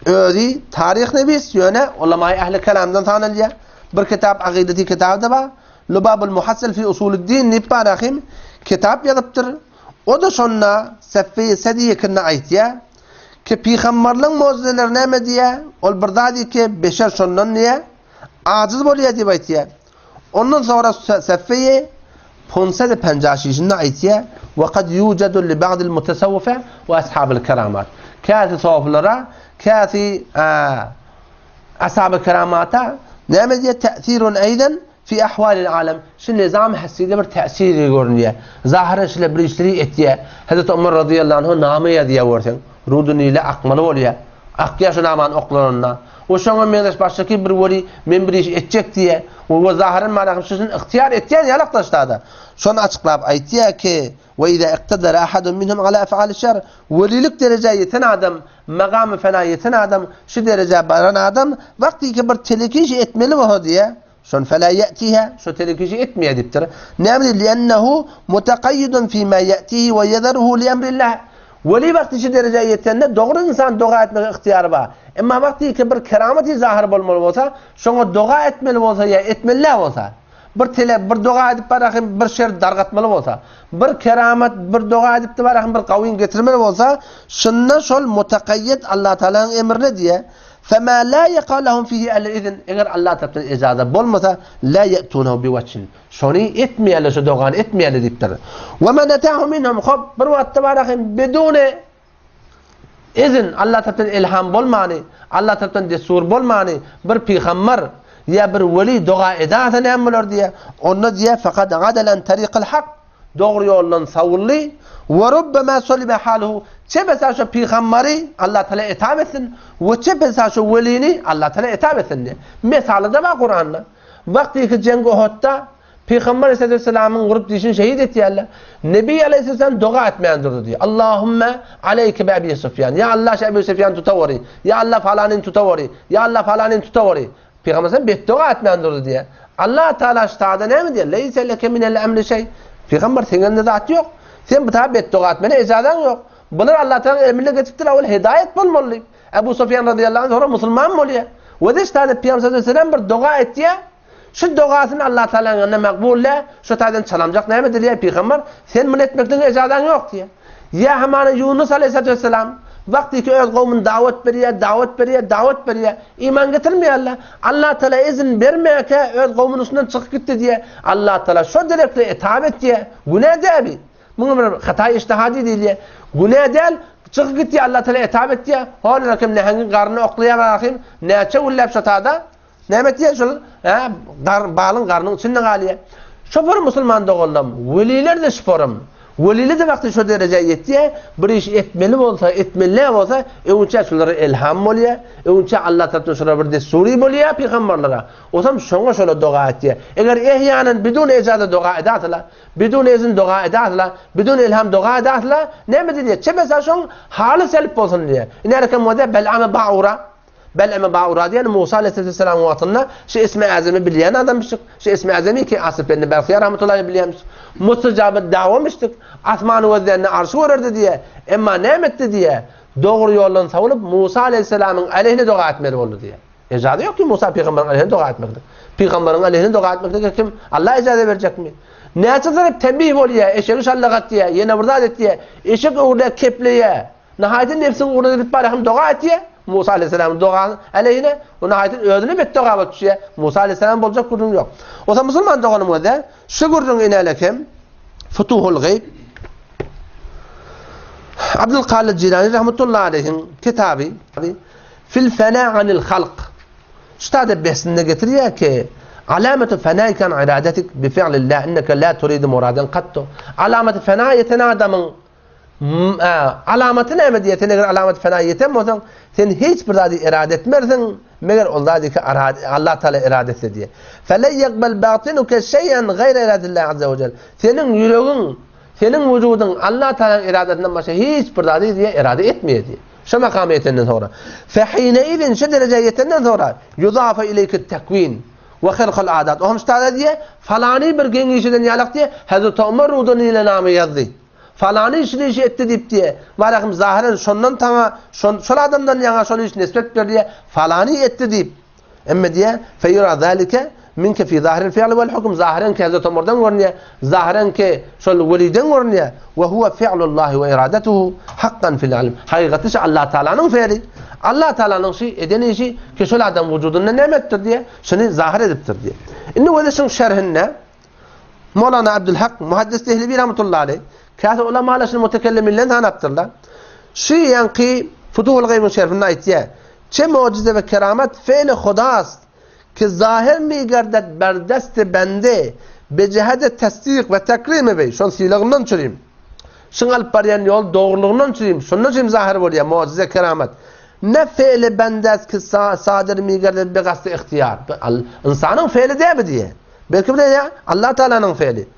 özi taryh nebis ýöne ulamaý ähli kelamdan sanalýar. Bir kitap akydeti kitaby-da bar. Lubabul Muhassal fi usulid-din diýip bar ahim kitap ýazypdyr. O-da şonda Seffi Sediýekinde aýtýar, ki, Pygamberligiň möjüzeleri näme diýýär? Ol bir zat ki, beşer şondan diýýär, ajyz bolýar diýip aýtýar. Ondan soňra Seffi Punsedi Penjaşişinde aýtýar, Ve kad yujadu li ba'dil mutesawwife we ashabil keramat. Käsi sofylara, käsi ashaby keramata näme diýýär? Täsirun eýden Fi ahwalil alem, şu nizam hesside bir täsiri görünýär. Zahyran şile bir işleri etýär. Hazreti Omar razyýallahu anhu name ýazýar görseň. Rudy Nile akmaly bolýar. Akýar şu namany oklananda. We şoňa meňzeş başgaky bir weli men bir iş etjek diýýär. We zahyran manasy şuny ygtyýar etýän ýalak daşda-da. Şony açyklap aýtýar ki, Ve iza iktedara ahadun minhum ala ef'ali şer, welilik derejä ýeten adam, magamy fena ýeten adam, şu derejä baran adam wagtyky bir teleki işi etmeli bolsa diýýär. Şon fela ýetiha, şo telek işi etmeýär diýipdir. Näme diýip, li'ennehu mutakayyidun fima ýetihi we ýezeruhu li emrillah. Weli wagty şu derejä ýetende dogry ynsan doga etmege ygtyýary bar. Emma wagty ki bir keramaty zahyr bolmaly bolsa, şoňa doga etmeli bolsa ýa etmeli däl bolsa, bir tele bir doga edip barahym bir şer dargatmaly bolsa, bir keramat bir doga edip barahym bir gawyn getirmeli bolsa, şunda şol mutakayyid Allah Taalanyň emrine diýe, Fema la yaka lehum fihi el izn, eger Allah tarapdan ejaza bolmasa, la ye'tunehu bi wajhin. Şony etmeýärler, şu dogany etmeýärler diýipdir. We men atahu minhum, hop, bir wagtda bar ahim bidune izn, Allah tarapdan ilham bolmany, Allah tarapdan destur bolmany, bir pygamber. Ýa bir weli doga edäse näme bolar diýýär. Onda diýýär, Fekad adala an tariqil hak. Dogry ýoldan sowuldy. We rubbema sulibe haluhu. Çepesa şo pygambary Allah Taala etap etsin we çepesa şo welini Allah Taala etap etsin diýýär. Mesaly-da bar Kuranda. Wagtyky jeňgi Uhudda Pygamber aleyhisselamyň urup dişini şehit etýärler. Nebi aleyhisselam doga etmän durdy diýýär. Allahümme aleyke bi Ebi Sufýan. Ýa Allah şu Ebu Sufýany tutaweri. Ýa Allah falanyny tutaweri. Ýa Allah falanyny tutaweri. Pygamber aleyhisselam betdoga etmän durdy diýýär. Allah Taala şu taýda näme diýýär? Leýse leke minel emri şeý. Pygamber seň elinde zat ýok. Sen bu taýda betdoga etmene ejazaň ýok. Bular Allah Taalanyň emrine geçipdir, owal hidaýat bolmaly diýip. Ebu Sufýan razyýallahu anh soňra musulman bolýar. We de şu taýda Pygamber aleyhisselam bir doga etýär. Şu dogasyny Allah Taalanyň ýanynda makbul däl, şu taýdan çalamjak näme diýýär pygamber, sen muny etmekligiň ejazaň ýok diýýär. Ýa hamana Ýunus aleyhissalatu wesselam wagtyky öz gowumyny dawat berýär, dawat berýär, dawat berýär. Iman getirmeýärler. Allah Taala izin bermäkä öz gowumynyň üstünden çykyp gitdi diýýär. Allah Taala şo derekde etap etýär. Günä däbi. Muňa bir hata ijtihadi diýilýär. Günä däl, çykyp gitýär Allah Taala etap etýär. Hol rakim näheňiň garnyny oklaýar ahym, näçe günläp şo tada Näme etýär şol? Hä, gar, balyň garnyň içinde galýar. Şoför musulman doganlam, weliler-de şoforam. Welili-de wagty şo derejä ýetýär, bir iş etmeli bolsa, etmeli nä bolsa, öňünçä şolara elham bolýar, öňünçä Allah tarapdan şolara bir dessury bolýar pygamberlere. Osam şoňa şola doga etýär. Eger ehýanan bidun ejaza doga edasala, bidun izin doga edasala, bidun elham doga edasala, näme diýýär? Çebesa şoň haly selip bolsun diýýär. Inerkem bolsa bel'ame ba'ura. Bel'eme Baura diýen Musa aleyhisselamyň wagtynda şu ismi azamy bilýän adamyşdyk. Şu ismi azamy ki Asyf ibn Berhiýa rahmetullahi bilýänmiş. Mustajaby dawamyşdyk. Asmany gözlände arşy görerdi diýe. Emma näme etdi diýe. Dogry ýoldan sowlup Musa aleyhisselamyň aleyhine doga etmeli boldy diýe. Ejaza ýok ki Musa pygamberiň aleyhine doga etmeklik. Pygamberiň aleyhine doga etmeklik kim? Allah ejaza berjekmi? Näçe tarap tembih bolýar, eşegi şallagat diýe, ýene bir zat etýär. Eşek öwrüle kepleýär. Nahaýatyn nebsiň ugruna gidip barýar hem doga etýär. Musa aleyhisselamyň doga aleýhine, o nahaýatyn özüne betdoga bolup düşýär. Musa aleyhisselam boljak gürrüň ýok. Osa musulman doganym gözde, şu gürrüň inälek hem Futuhul Gayb Abdülkadir Jilani rahmetullahi aleyhiň kitaby Fil fena anil halk Şu taýda besinde getirýär ki, Alametu fenaika an iradetik bi fi'lillah inneke la turidu muradan kattu. Alamaty fena ýeten adamyň Alamaty näme diýýär? Sen eger alamaty fena ýeten bolsaň, sen hiç bir zady irade etmersiň, meger ol zady ki Allah Taala irade etse diýýär. Fele ýekbel batinuke şeý'en gaýra iradillahi azza we jel. Seniň ýüregiň, seniň wujudyň Allah Taalanyň iradesinden başga hiç bir zady diýýär, irade etmeýär diýýär. Şu makama ýetenden soňra. Fehineizin şu derejä ýetenden soňra yuzafa ileýke tekwin we hylkal adat. Ohm ştada diýýär, falany bir geň iş eden ýalak diýýär, Hazreti Omar rudan ile name ýazdy. Falany işini işi etdi diýip diýe. Barahym zahyren şondan taňa, şon, şol adamdan ýaňa şol iş nisbet berilýär. Falany etdi diýip. Emme diýe, feýura zalike minke fi zahiril fi'li wal hukm zahyren ki Hazreti Omardan görünýär, zahyren ki şol weliden görünýär. We huwa fi'lullahi we iradatuhu hakkan fil ilm. Hakykaty şu Allah Taalanyň fe'li. Allah Taalanyň şu eden işi ki şol adam wujudynda näme etdir diýe, şuny zahyr edipdir diýe. Indi weli şuň şerhinde Mowlana Abdülhak Muhaddis Dehlewi rahmetullahi aleyh käte ulamalar şuny mutekelliminlen sanapdyrlar. Şu ýanky Futuhul Gaýbyň şerhinde aýtýar. Çe mujize we keramat fe'li Hudast ki zahir mi gerdet ber dest bende be cehede tesdik we tekrimi bey. Şol sylagyndan çürim. Şuň alyp barýan ýol dogrulygyndan çürim. Şondan çürim zahir bolýar mujize keramat. Ne fe'li bendest ki sadir mi gerdet be gasty ihtiyar. Ynsanyň fe'li däbi diýe. Belki bir ýa Allah Taalanyň fe'li.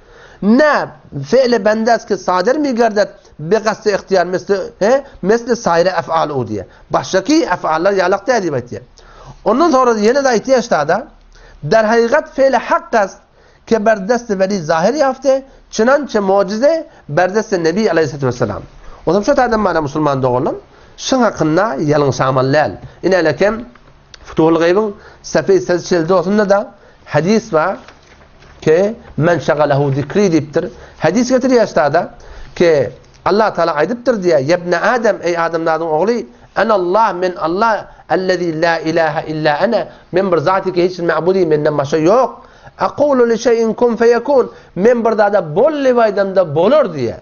Ne fe'li bendest ki sadir mi gerdet bi gasty ihtiyar misli he misli saýry ef'al u diýe. Başgaky ef'allar ýalak däl diýip aýtýar. Ondan sonra ýene de aýtýar ştada der hakikat fe'li hak ast ke ber dest veli zahir ýafte çynança mucize ber dest nebi aleyhissalatu vesselam. O zaman şu taýdan mana musulman doganlar şuň hakynda ýalňyşamaly däl. Inelekem Futuhul Gaýbyň Safi Sezçildi da hadis bar ki men şagalahu zikri diýipdir. Hadis getirýär ştada ki Allah Taala aýdypdyr diýär, "Ýebne Adam, eý adamlaryň ogly, Allah men Allah allazi la ilaha illa ana, men bir zat ki hiç ma'budi menden başga ýok. Aqulu li şeyin kun feyekun, men bir zada bol diýip aýdamda bolar diýär.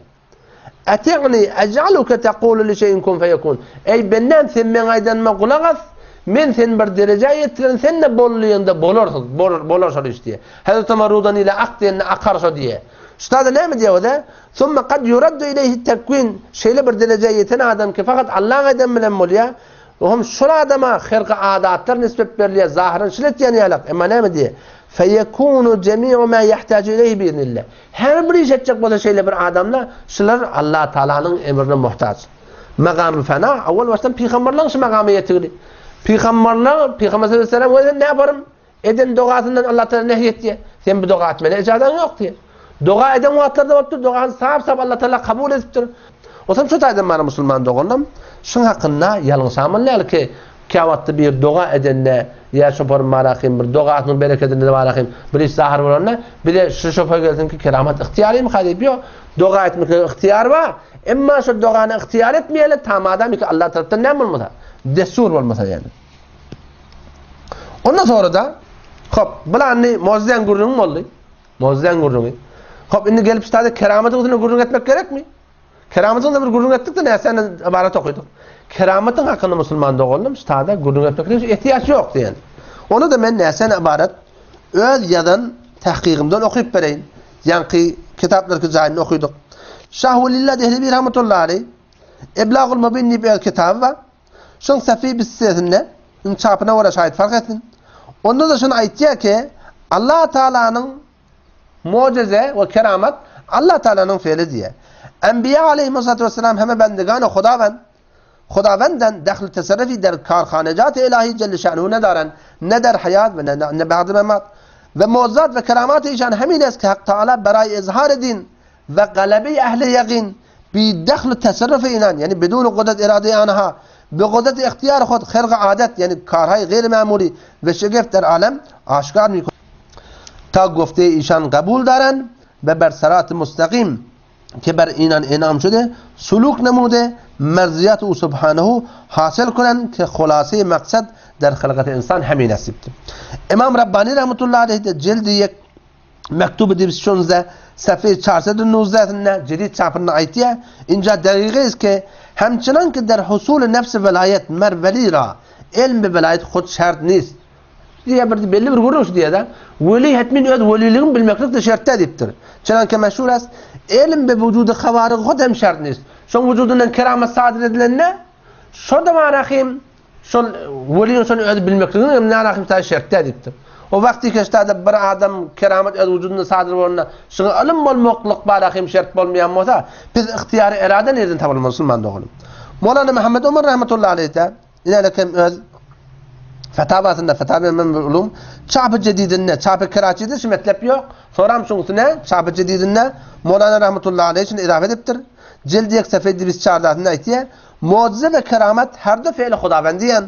Ati'ni ej'aluke tekulu li şeyin kun feyekun. Eý bendäm sen meň aýdanyma gulak as. Men seni bir derejä ýetirerin, sen-de bollyňda bolarsyň, bolar şol iş diýýär. Hezreti Omar rudan ile ak diýende akar şo diýýär. Şu taýda näme diýýär o-da? Summa kad yuraddu ileýhi tekwin, şeýle bir derejä ýeten adam ki, fakat Allaň eden bilen bolýar. Ohm şol adama herki adatlar nisbet berilýär, zahyran şil etýän ýalak. Emma näme diýýär? Feyekunu jemi'u ma yahtaju ileýhi biiznillah. Her bir iş etjek bolsa şeýle bir adamda şular Allah Taalanyň emrine muhtaç. Magamy fena, awal başdan pygamberleň şu magama ýetigini. Pygamberler, Pygamber sallallahu aleyhi ve sellem we ne yaparym? Eden dogasyndan Allah Taala nehy etdi. Sen bu doga etmene ijazaň ýok diýe. Doga eden wagtlarda bolupdyr, dogany sap-sap Allah Taala kabul edipdir. Otam şu taýdan mana musulman doganlarym, şuň hakynda ýalňyşamaly däl ki, käwagtda bir doga edende ýa şoparym barahym bir dogasynyň berekedinde barahym bir iş zahyr bolanda bize şu şopa gelsin ki keramat ygtyýarymyka diýip ýok. Doga etmeklige ygtyýar bar. Emma şu dogany ygtyýar etmeýärler ta madam ki Allah tarapdan näme bolmasa, dessur bolmasa ýagny. Ondan sonra da hop, bulanny mozden gürrüň boldy. Mozden gürrüňi. Hop, indi gelip şu keramatyň üstünde gürrüň etmek gerekmi? Keramatyň da bir gürrüň etdik de näseni ibarat okydyk. Keramatyň hakynda musulman doganlarym şu taýda gürrüň etmek ihtiýaç ýok diýen. Onu da men näseni ibarat öz ýazan tahkygymdan okyp bereýin. Ýaňky kitaplarky jaýynda okydyk. Şah Welillah Dehlewi rahmetullahi aleyh Eblagul Mubin diýip öz kitaby bar. Şoň Safi Bissesinde, indi çapyna görä şaýat fark etsin. Onda da şuny aýtýar ki, Allah Taalanyň mujize we keramat Allah Taalanyň fe'li diýýär. Enbiýa aleyhimussalatu vesselam heme bendigany Hudawend Hudawendan dahlu teserrufi der karhanejat ilahi celle şa'nuhu nedaran ne der hayat ve ne, ne ba'd memat ve mucizat ve keramat işan hemin es ki Hak Teala beray izhar din ve galebi ehli yaqin bi dahlu teserrufi inan yani bidun kudret irade anha bi kudret ihtiyar khud khelq adet yani karhay gayr mamuli ve şegeft der alem aşkar mi ta gufte işan kabul daran ve ber serat mustakim که بر اینان انعام شده سلوک نموده مرضیت او سبحانه حاصل کنند که خلاصه مقصد در خلقت انسان همین است امام ربانی رحمت الله علیه جلد یک مکتوب 216 صفحه 419 جدید çapında aytiye اینجا دقیقه است که همچنان که در حصول نفس ولایت مر ولی را علم به ولایت خود شرط نیست Diýýär bir belli bir gürrüň şu diýýär-de. Weli hetmin öz weliligini bilmeklik de şert däl diýipdir. Çenanke meşhur as, Elm be wujudy habarygy hut hem şert nist. Şoň wujudyndan keramat sadyr edilende, şo da barahym şol weliň şony özi bilmekliginiň hem narahym taý şert däl diýipdir. O wagty keşdada bir adam keramat öz wujudynda sadyr bolanda, şuňa ylym bolmaklyk barahym şert bolmaýan bolsa, biz ygtyýary erada nirden tapaly musulman doganym. Molana Muhammed Omar rahmetullahi aleyh-de Inälik hem öz Fetawasynda, Fetawi Mem Ulum, çapy jedidinde, çapy Keraçide şu metlep ýok. Soram şuň üstüne çapy jedidinde Molana rahmetullahi aleyh şuny izafe edipdir. Jildi ýek sefedi biz çardasynda aýtýar, Mucize we keramet her du fe'li Hudawendiýen,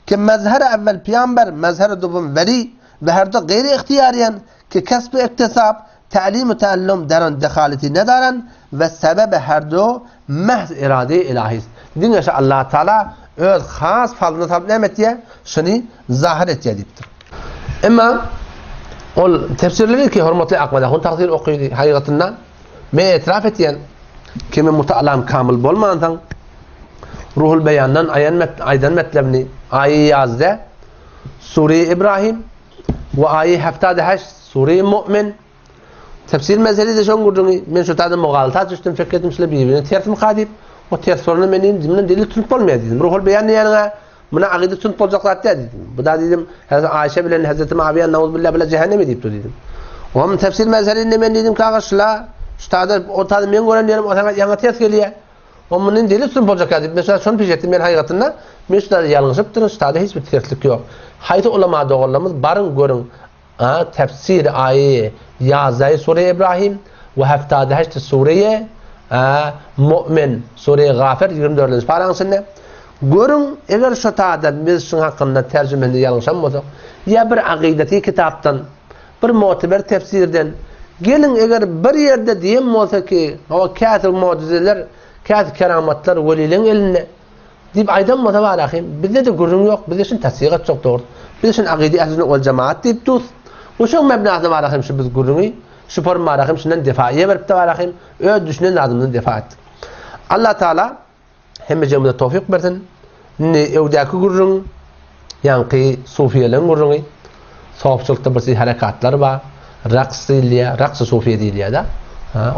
ki mezheri evvel piyamber, mezheri duvum veli we her du gayri ihtiyariyen, ki kesb-i iktisab, ta'lim-i taallum der on dehaleti nedaren we sebebi her du Mahz irade-i ilahi. Diňe şu Allah Taala öz has fazlyny salyp näme etýär? Şuny zahyr etýär diýipdir. Emma ol tefsirleri ki hormatly Akmad ahun tagsyr okydy hakykatynda men etiraf etýän ki men mutaalam kamyl bolmansoň Ruhul Beýandan aýan met aýdan metlebini aýy ýazda Sure Ibrahim we aýy heftade heşt Sure Mu'min Tefsir meselesi şoň gürrüňi. Men şu taýda mugalata düşdüm, pikir etdim, şular bir-birine tersmika diýip. O ters bolanda men diýdim, mundan delil tutup bolmaýar diýdim. Ruhul beýan diýýäniňe muna agyda tutup boljak zat däl diýdim. Bu da diýdim, Hazreti Aýşe bilen Hazreti Muawiýe nauzbillah bile cehenneme diýip dur diýdim. Ohm tefsir meselesinde men diýdim ki, aga şula şu taýda o taýda men gören ýerim o saňa ýaňa ters gelýär. O mundan delil tutup boljak diýip, men şony piş etdim. Men hakykatynda men şu taýda ýalňyşypdyryn, şu taýda hiç bir terslik ýok. Haýsy ulama doganlarymyz baryň görüň. A tefsir aýy ýazdaýy sure Ibrahim we heftady heşt sureýe a Mu'min sure Gafir 24-nji paraň içinde. Görüň, eger şu taýda biz şuň hakynda terjimesinde ýalňyşan bolsak, ýa bir agydaty kitapdan, bir mu'teber tefsirden, geliň eger bir ýerde diýen bolsa ki, hawa käsi mu'jizeler, käsi keramatlar welileň elinde, Diýip aýdan bolsa bar ahim, bizde-de gürrüň ýok, bizde şuny tassyk etjek dogry. Biz şuny akyda ähli sünnet wal jemaat diýip dus. We şoň mebnasyna bar ahim şu biz gürrüňi, şu form bar ahim şundan defa beripdi bar ahim, öz düşünen zadymyzdan defa etdik. Allah Taala hemmejemize towfyk bersin. Indi öwdäki gürrüň. Ýaňky sufiýeleň gürrüňi. Sofçylykda bir herekatlar bar. Raks diýilýär, raks-y sufiýe diýilýär-de.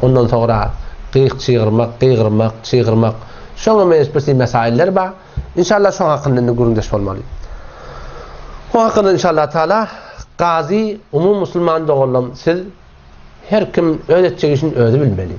Ondan soňra gyk çygyrmak, gygyrmak, çygyrmak. Şoňa meňzeş bir mesailler bar. Inşallah şoň hakynda indi gürrüňdeş bolmaly. O hakynda inşallah taala gazy umumy musulman doganlarym siz her kim öz etjek işini özi bilmeli.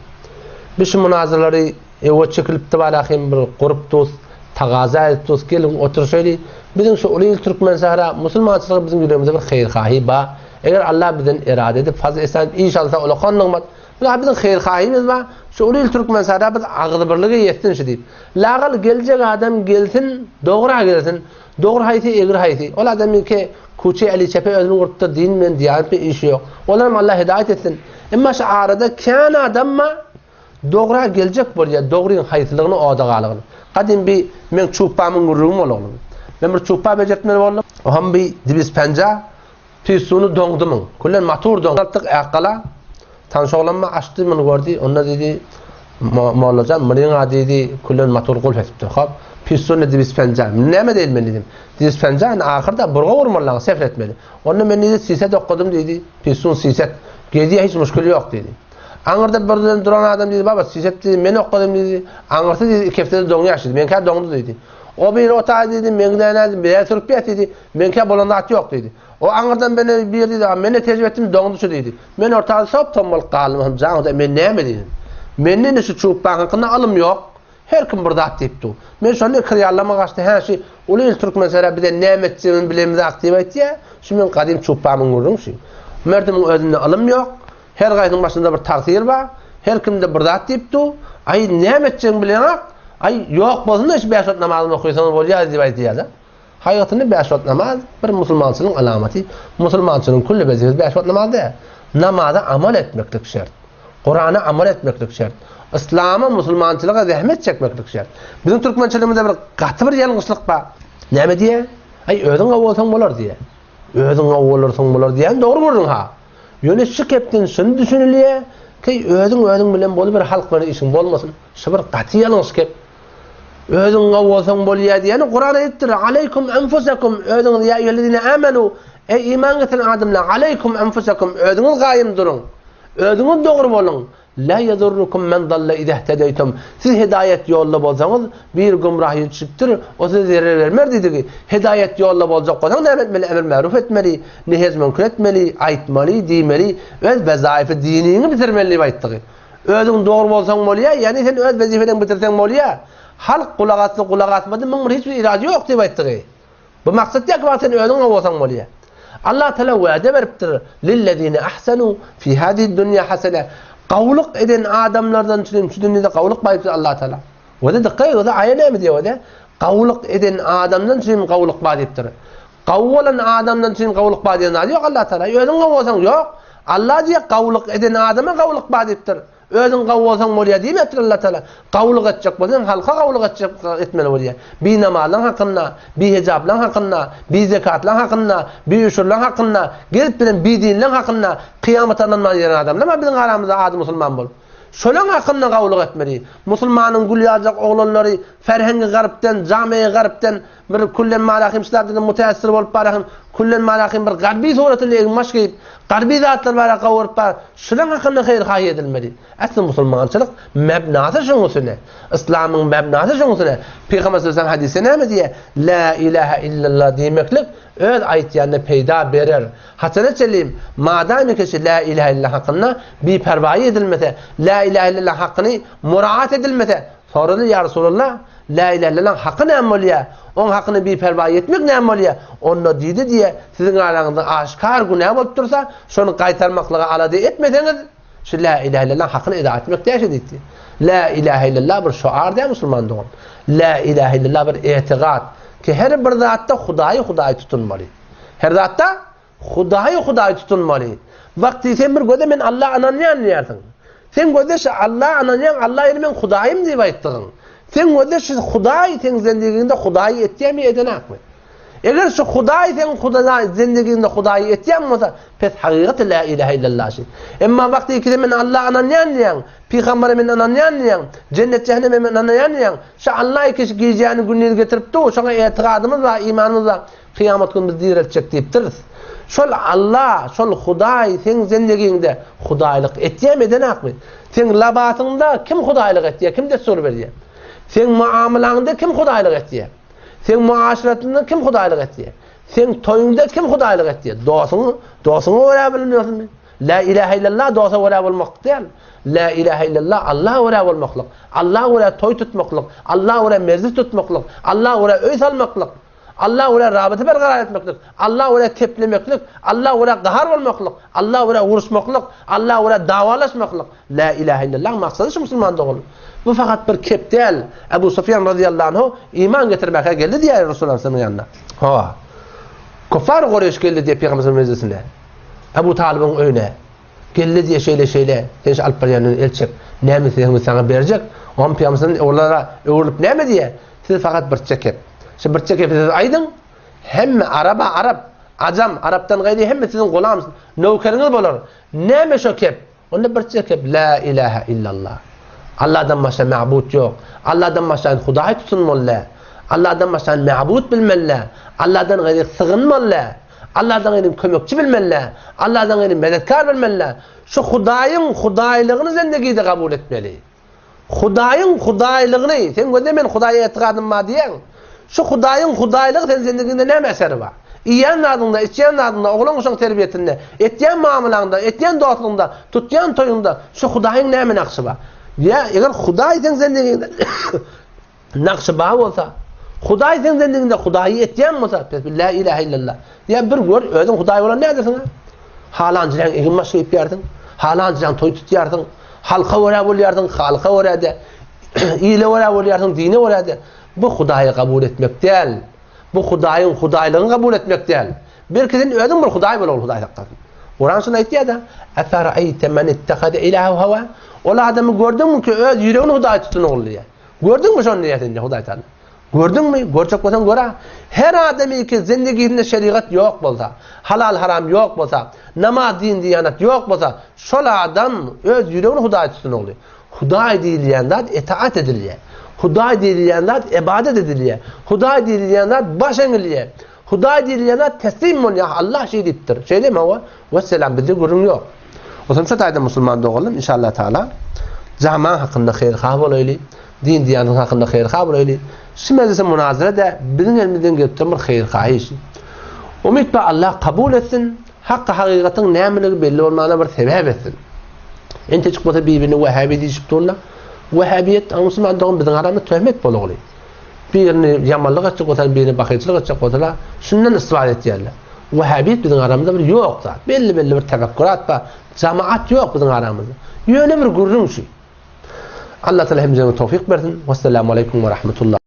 Biz şu munazyralary öwe çekilipdi balahym bir gurup dus, tagaza edip dus geliň oturşaýly. Biziň şu uly il türkmen sähra musulmançylyga biziň ýüregimizde bir haýyr-haýy ba. Eger Allah bizden erade edip fazl ihsan edip iş alsa ulakan nygmat. Bular biziň haýyr-haýymyz bar. Şu uly il türkmen sähra biz agzybirlige ýetsin şu diýip. Lagal geljek adam gelsin, dogra gelsin. Dogry haýsy, egri haýsy. Ol adamyňky kuçe eli çepe özüniň gurupdyr, din bilen, diýanet bilen işi ýok. Olaram Allah hidaýat etsin. Emma şu arada kän adam bar, dogra geljek bolýar, dogryň haýsylygyny, odagalygyny. Gadym bi meň çupbamyň gürrüňi bol oglum. Men bir çupba bejertmeli boldum. Oham bi dibis penja Pisuny doňdy muň. Küllen matur doňdy. Aldyk Äkgala. Tanyş oglanma açdy muny gördi. Onda diýdi, Mollajan munyň-a diýdi, küllen matur gulp etipdir. Hop, pisuny dibispenja. Näme diýeli men diýdim. Dibispenja indi ahyrda burga urmalylaň, sefr etmeli. Onda men diýdi, siset okadym diýdi. Pisun siset. Gezýä hiç muşkil ýok diýdi. Aňyrda birden duran adam diýdi, baba siset diýdi, men okadym diýdi. Aňyrsy diýdi, iki hepdede doňýar diýdi. Meňkä doňdy diýdi. O biri o taý diýdi, meňden nädip, bize sürüp ýat diýdi. Meňkä bolan zat ýok diýdi. O aňyrdan bene bir diýdi, a men-de tejribe etdim, doňdy şu diýdi. Men ortada sop-tom bolup galdym, hum jan Hudaý, men näme diýdim. Mende indi şu çupbaň hakynda ylym ýok. Her kim bir zat diýip dur. Men şonda ikirýallama gaçdy, hä şu uly il türkmensara bize näme etjegini bilemizak diýip aýtýar. Şu meň gadym çupbamyň gürrüňi şu. Merdimiň özünde ylym ýok. Her gaýsynyň başynda bir tagsyr bar. Her kimde bir zat diýip dur. Aý näme etjegini bileňok. Aý ýok bolsun-da şu bäş wagt namazyny okaýsaňyz bolýar diýip aýdýar-da. Haýatynda bäş wagt namaz bir musulmançylygyň alamaty. Musulmançylygyň külli wezipesi bäş wagt namaz däl. Namaza amal etmeklik şert. Kurana amal etmeklik şert. Yslama, musulmançylyga zähmet çekmeklik şert. Biziň türkmençiligimizde bir gaty bir ýalňyşlyk bar. Näme diýýär? Aý özüň gowy bolsaň bolar diýýär. Özüň gowy bolarsyň bolar diýýän dogry gürrüň ha. Ýöne şu gepden şuny düşünilýär, ki özüň özüň bilen boluber halk bilen işiň bolmasyn. Şu bir gaty ýalňyş gep. Özüň gowy bolsaň bolýar diýeni Kuran aýdypdyr. Aleýkum enfusekum özüňiz ýa eýýühellezine amenu eý iman getiren adamlar aleýkum enfusekum özüňiz gaýym duruň. Özüňiz dogry boluň. La ýedurrukum men dalle izehtedeýtum. Siz hidaýat ýolda bolsaňyz bir gümrah ýüz düşüpdir, o size zerer bermer diýdigi. Hidaýat ýolda boljak bolsaň näme etmeli? Emr märuf etmeli, nehez münker etmeli, aýtmaly, diýmeli, öz wezaýyfy diniňi bitirmeli diýip aýtdygy. Özüň dogry bolsaň bolýa, ýagny sen öz wezipeleňi bitirseň bolýa. Halk gulak asdy, gulak asmady, muň bir hiç bir ilajy ýok diýip aýtdygy. Bu maksat däl ki wagt sen özüň gowy bolsaň bolýa. Allah Teala wada beripdir, Lillezine ahsanu fi hazihi dunýa hasene. Gowulyk eden adamlardan üçin şu dünýede gowulyk bar diýipdir Allah Teala. Wada dikkat et, wada aýa näme diýýär wada? Gowulyk eden adamdan üçin gowulyk bar diýipdir. Gowy bolan adamdan üçin gowulyk bar diýen zady ýok Allah Taala. Özüň gowy bolsaň ýok. Allah diýýär gowulyk eden adama gowulyk bar diýipdir. Özüň gowy bolsaň bolýar diýmepdir Allah Taala. Gowulyk etjek bolsaň halka gowulyk etjek etmeli bolýar. Binamazlaň hakynda, bihejablaň hakynda, bizekatlaň hakynda, biüşürleň hakynda, gezip bilen bidinleň hakynda kyýamata ynanman ýören adamlar bar biziň aramyzda ady musulman bolup. Şolaň hakynda gowulyk etmeli. Musulmanyň gül ýaljak oglanlary ferhengi garypdan, jameýi garypdan Bir küllen malahym şulardan müteessir bolup barahym, küllen malahym bir garby suratynda eginbaş geýip, garby zatlar bara gowuryp bar, şulaň hakynda haýyr-haýy edilmeli. Äsli musulmançylyk mebnasy şuň üstüne. Yslamyň mebnasy şuň üstüne. Pygamber sallallahu aleyhi ve sellem hadysda näme diýýär? La ilaha illallah diýmeklik öz aýtýanyna peýda berer. Haçana çenli madamy kişi la ilaha illallah hakynda biperwaý edilmese, la ilaha illallah hakyny muraat edilmese, Sorady, Ýa Resulallah, Lä ilähe illallahyň haky näme bolýar? Oň hakyny biperwaý etmek näme bolýar? Onda diýdi diýe, siziň araňyzda aşgär günä bolup dursa, şony gaýtarmaklyga alada etmeseňiz, şu Lä ilähe illallahyň hakyny eda etmek däl şe diýdi. Lä ilähe illallah bir şoar däl musulman dogan. Lä ilähe illallah bir etigat ki her bir zatda Hudaýy Hudaý tutunmaly. Her zatda Hudaýy Hudaý tutunmaly. Wagty sen bir göze men Alla ynanýan diýýärsiň. Sen göze şu Alla ynanýaň, Alla ýeri meň Hudaýym diýip aýtdygyň. Sen göze şu Hudaý seň zendigiňde Hudaýy etýärmi, edenakmy? Eger şu Hudaý seň Hudaý zendegiňde Hudaýy etýän bolsa, pes hakykaty la ilahe illallah şi. Emma wagty ki men Alla ynanýan diýýäň, pygambere men ynanýan diýýäň, jennet jähenneme men ynanýan diýýäň, şu Alla ikisi gijäni gündiz getirip dur, şoňa etigadymyz bar, imanymyz bar, kyýamat güni bizi direltjek diýipdiris. Şol Alla, şol Hudaý seň zendegiňde Hudaýlyk etýämi, edenakmy? Seň labasyňda kim Hudaýlyk etýär, kim dessur berýär? Seň muamalaňda kim Hudaýlyk etýär? Seň muaşeratynda kim hudaýlyk etýär? Seň toýuňda kim hudaýlyk etýär? Dosuň, dosuňa görä bilmiyorsunmy? La ilahe illallah dosa görä bolmak däl. La ilahe illallah Allaha görä bolmaklyk. Allaha görä toý tutmaklyk, Allaha görä mejlis tutmaklyk, Allaha görä öý salmaklyk, Allaha görä rabyta berkarar etmeklik, Allaha görä keplemeklik, Allaha görä gahar bolmaklyk, Allaha görä uruşmaklyk, Allaha görä dawalaşmaklyk. La ilahe illallah maksady şu musulman dogan. Bu fakat bir kep däl. Ebu Sufyan radıyallahu anhu iman getirmäge geldi diýýär Resulullah sallallahu ýanyna. Hawa. Kuffar Gureýş geldi diýip Pygamberimiziň mejlisine. Ebu Talybyň öýüne. Geldi diýe şeýle şeýle, sen şu alyp barýanyny el çek. Näme isleseň biz saňa berjek. Oňa Pygamberimiz olara öwrülip näme diýýär? Siz fakat birçe kep. Şu birçe kepi siz aýdyň. Hemme araba arap, ajam, arapdan gaýry hemme siziň gulam, nöwkeriňiz bolar. Näme şo kep? Onda bir çekip La ilahe illallah. Allahdan başga mabut ýok. Allahdan başga Hudaý tutunmaly däl. Allahdan başga mabut bilmeli däl. Allahdan gaýry sygynmaly däl. Allahdan gaýry kömekçi bilmeli däl. Allahdan gaýry medetkar bilmeli däl. Şu Hudaýyň Hudaýlygyny zendigide kabul etmeli. Hudaýyň Hudaýlygyny, sen gözle men Hudaýa etigadym bar diýýäň. Şu Hudaýyň Hudaýlygy seň zendigiňde näme eseri bar? Iýýän zadyňda, içýän zadyňda, oglan-uşaň terbiýesinde, etýän mamylaňda, etýän dostlugyňda, tutýan toýuňda şu Hudaýyň näme nagşy bar? Ýa eger Hudaý seň zendigiňde Nagşy bar bolsa, Hudaý seň zendigiňde Hudaýy etýän bolsa, pes la ilahe illallah. Ýa bir gör, özüň Hudaý bolan nädersiň? Halan jiräň egin baş geýip ýärsiň, halan jiräň toý tutýarsyň, halka görä bolýarsyň, halka görä-de, ile görä bolýarsyň, dine görä-de. Bu Hudaýy kabul etmek däl. Bu Hudaýyň Hudaýlygyny kabul etmek däl. Belki sen özüň bir Hudaý bol, Hudaý saklasyn. Kuran şuny aýtýar-da, Eferaýte men ittehade ilahehu hawa? Ol adamy gördüňmi ki, öz ýüregini Hudaý tutun ogul diýýär. Gördüňmi şony diýýär sen Hudaý Taala. Gördüňmi? Görjek bolsaň gör-ä. Her adamyňky zindigisinde şerigat ýok bolsa, halal-haram ýok bolsa, namaz, din, diýanat ýok bolsa, şol adam öz ýüregini Hudaý tutsun ogly. Hudaý diýilýän zat etaat edilýär. Hudaý diýilýän zat ybadat edilýär. Hudaý diýilýän zat baş eňilýär. Hudaý diýilýän zat teslim bolýar. Allah şeý diýipdir. Şeýlemi hawa? Wesselam bizde gürrüň ýok. Otam şu taýda musulman doganlarym inşallah taala jama hakynda haýyr-ha bolaýly, din diýanyň hakynda haýyr-ha bolaýly. Şu mejlise munazara da biziň elimizden gelip duran bir haýyr-ha işi. Umyt bar Allah kabul etsin, hakka hakykatyň nämeligi belli bolmagyna bir sebäp etsin. Entejik bolsa bir-birine wahhabi diýişip durlar. Wahhabiýet musulman dogan biziň aramyzda töhmet bolugly. Birini ýamanlyk etjek bolsalar, birini bahylçylyk etjek bolsalar, şundan istifade etýärler. Wahhabiýet biziň aramyzda bir ýok zat. Belli-belli bir tefekkurat bar. Jamaat ýok biziň aramyzda. Ýöne bir gürrüň şu. Allah Taala hemmämize towfyk bersin. Wessalamu aleýkum we rahmetullah.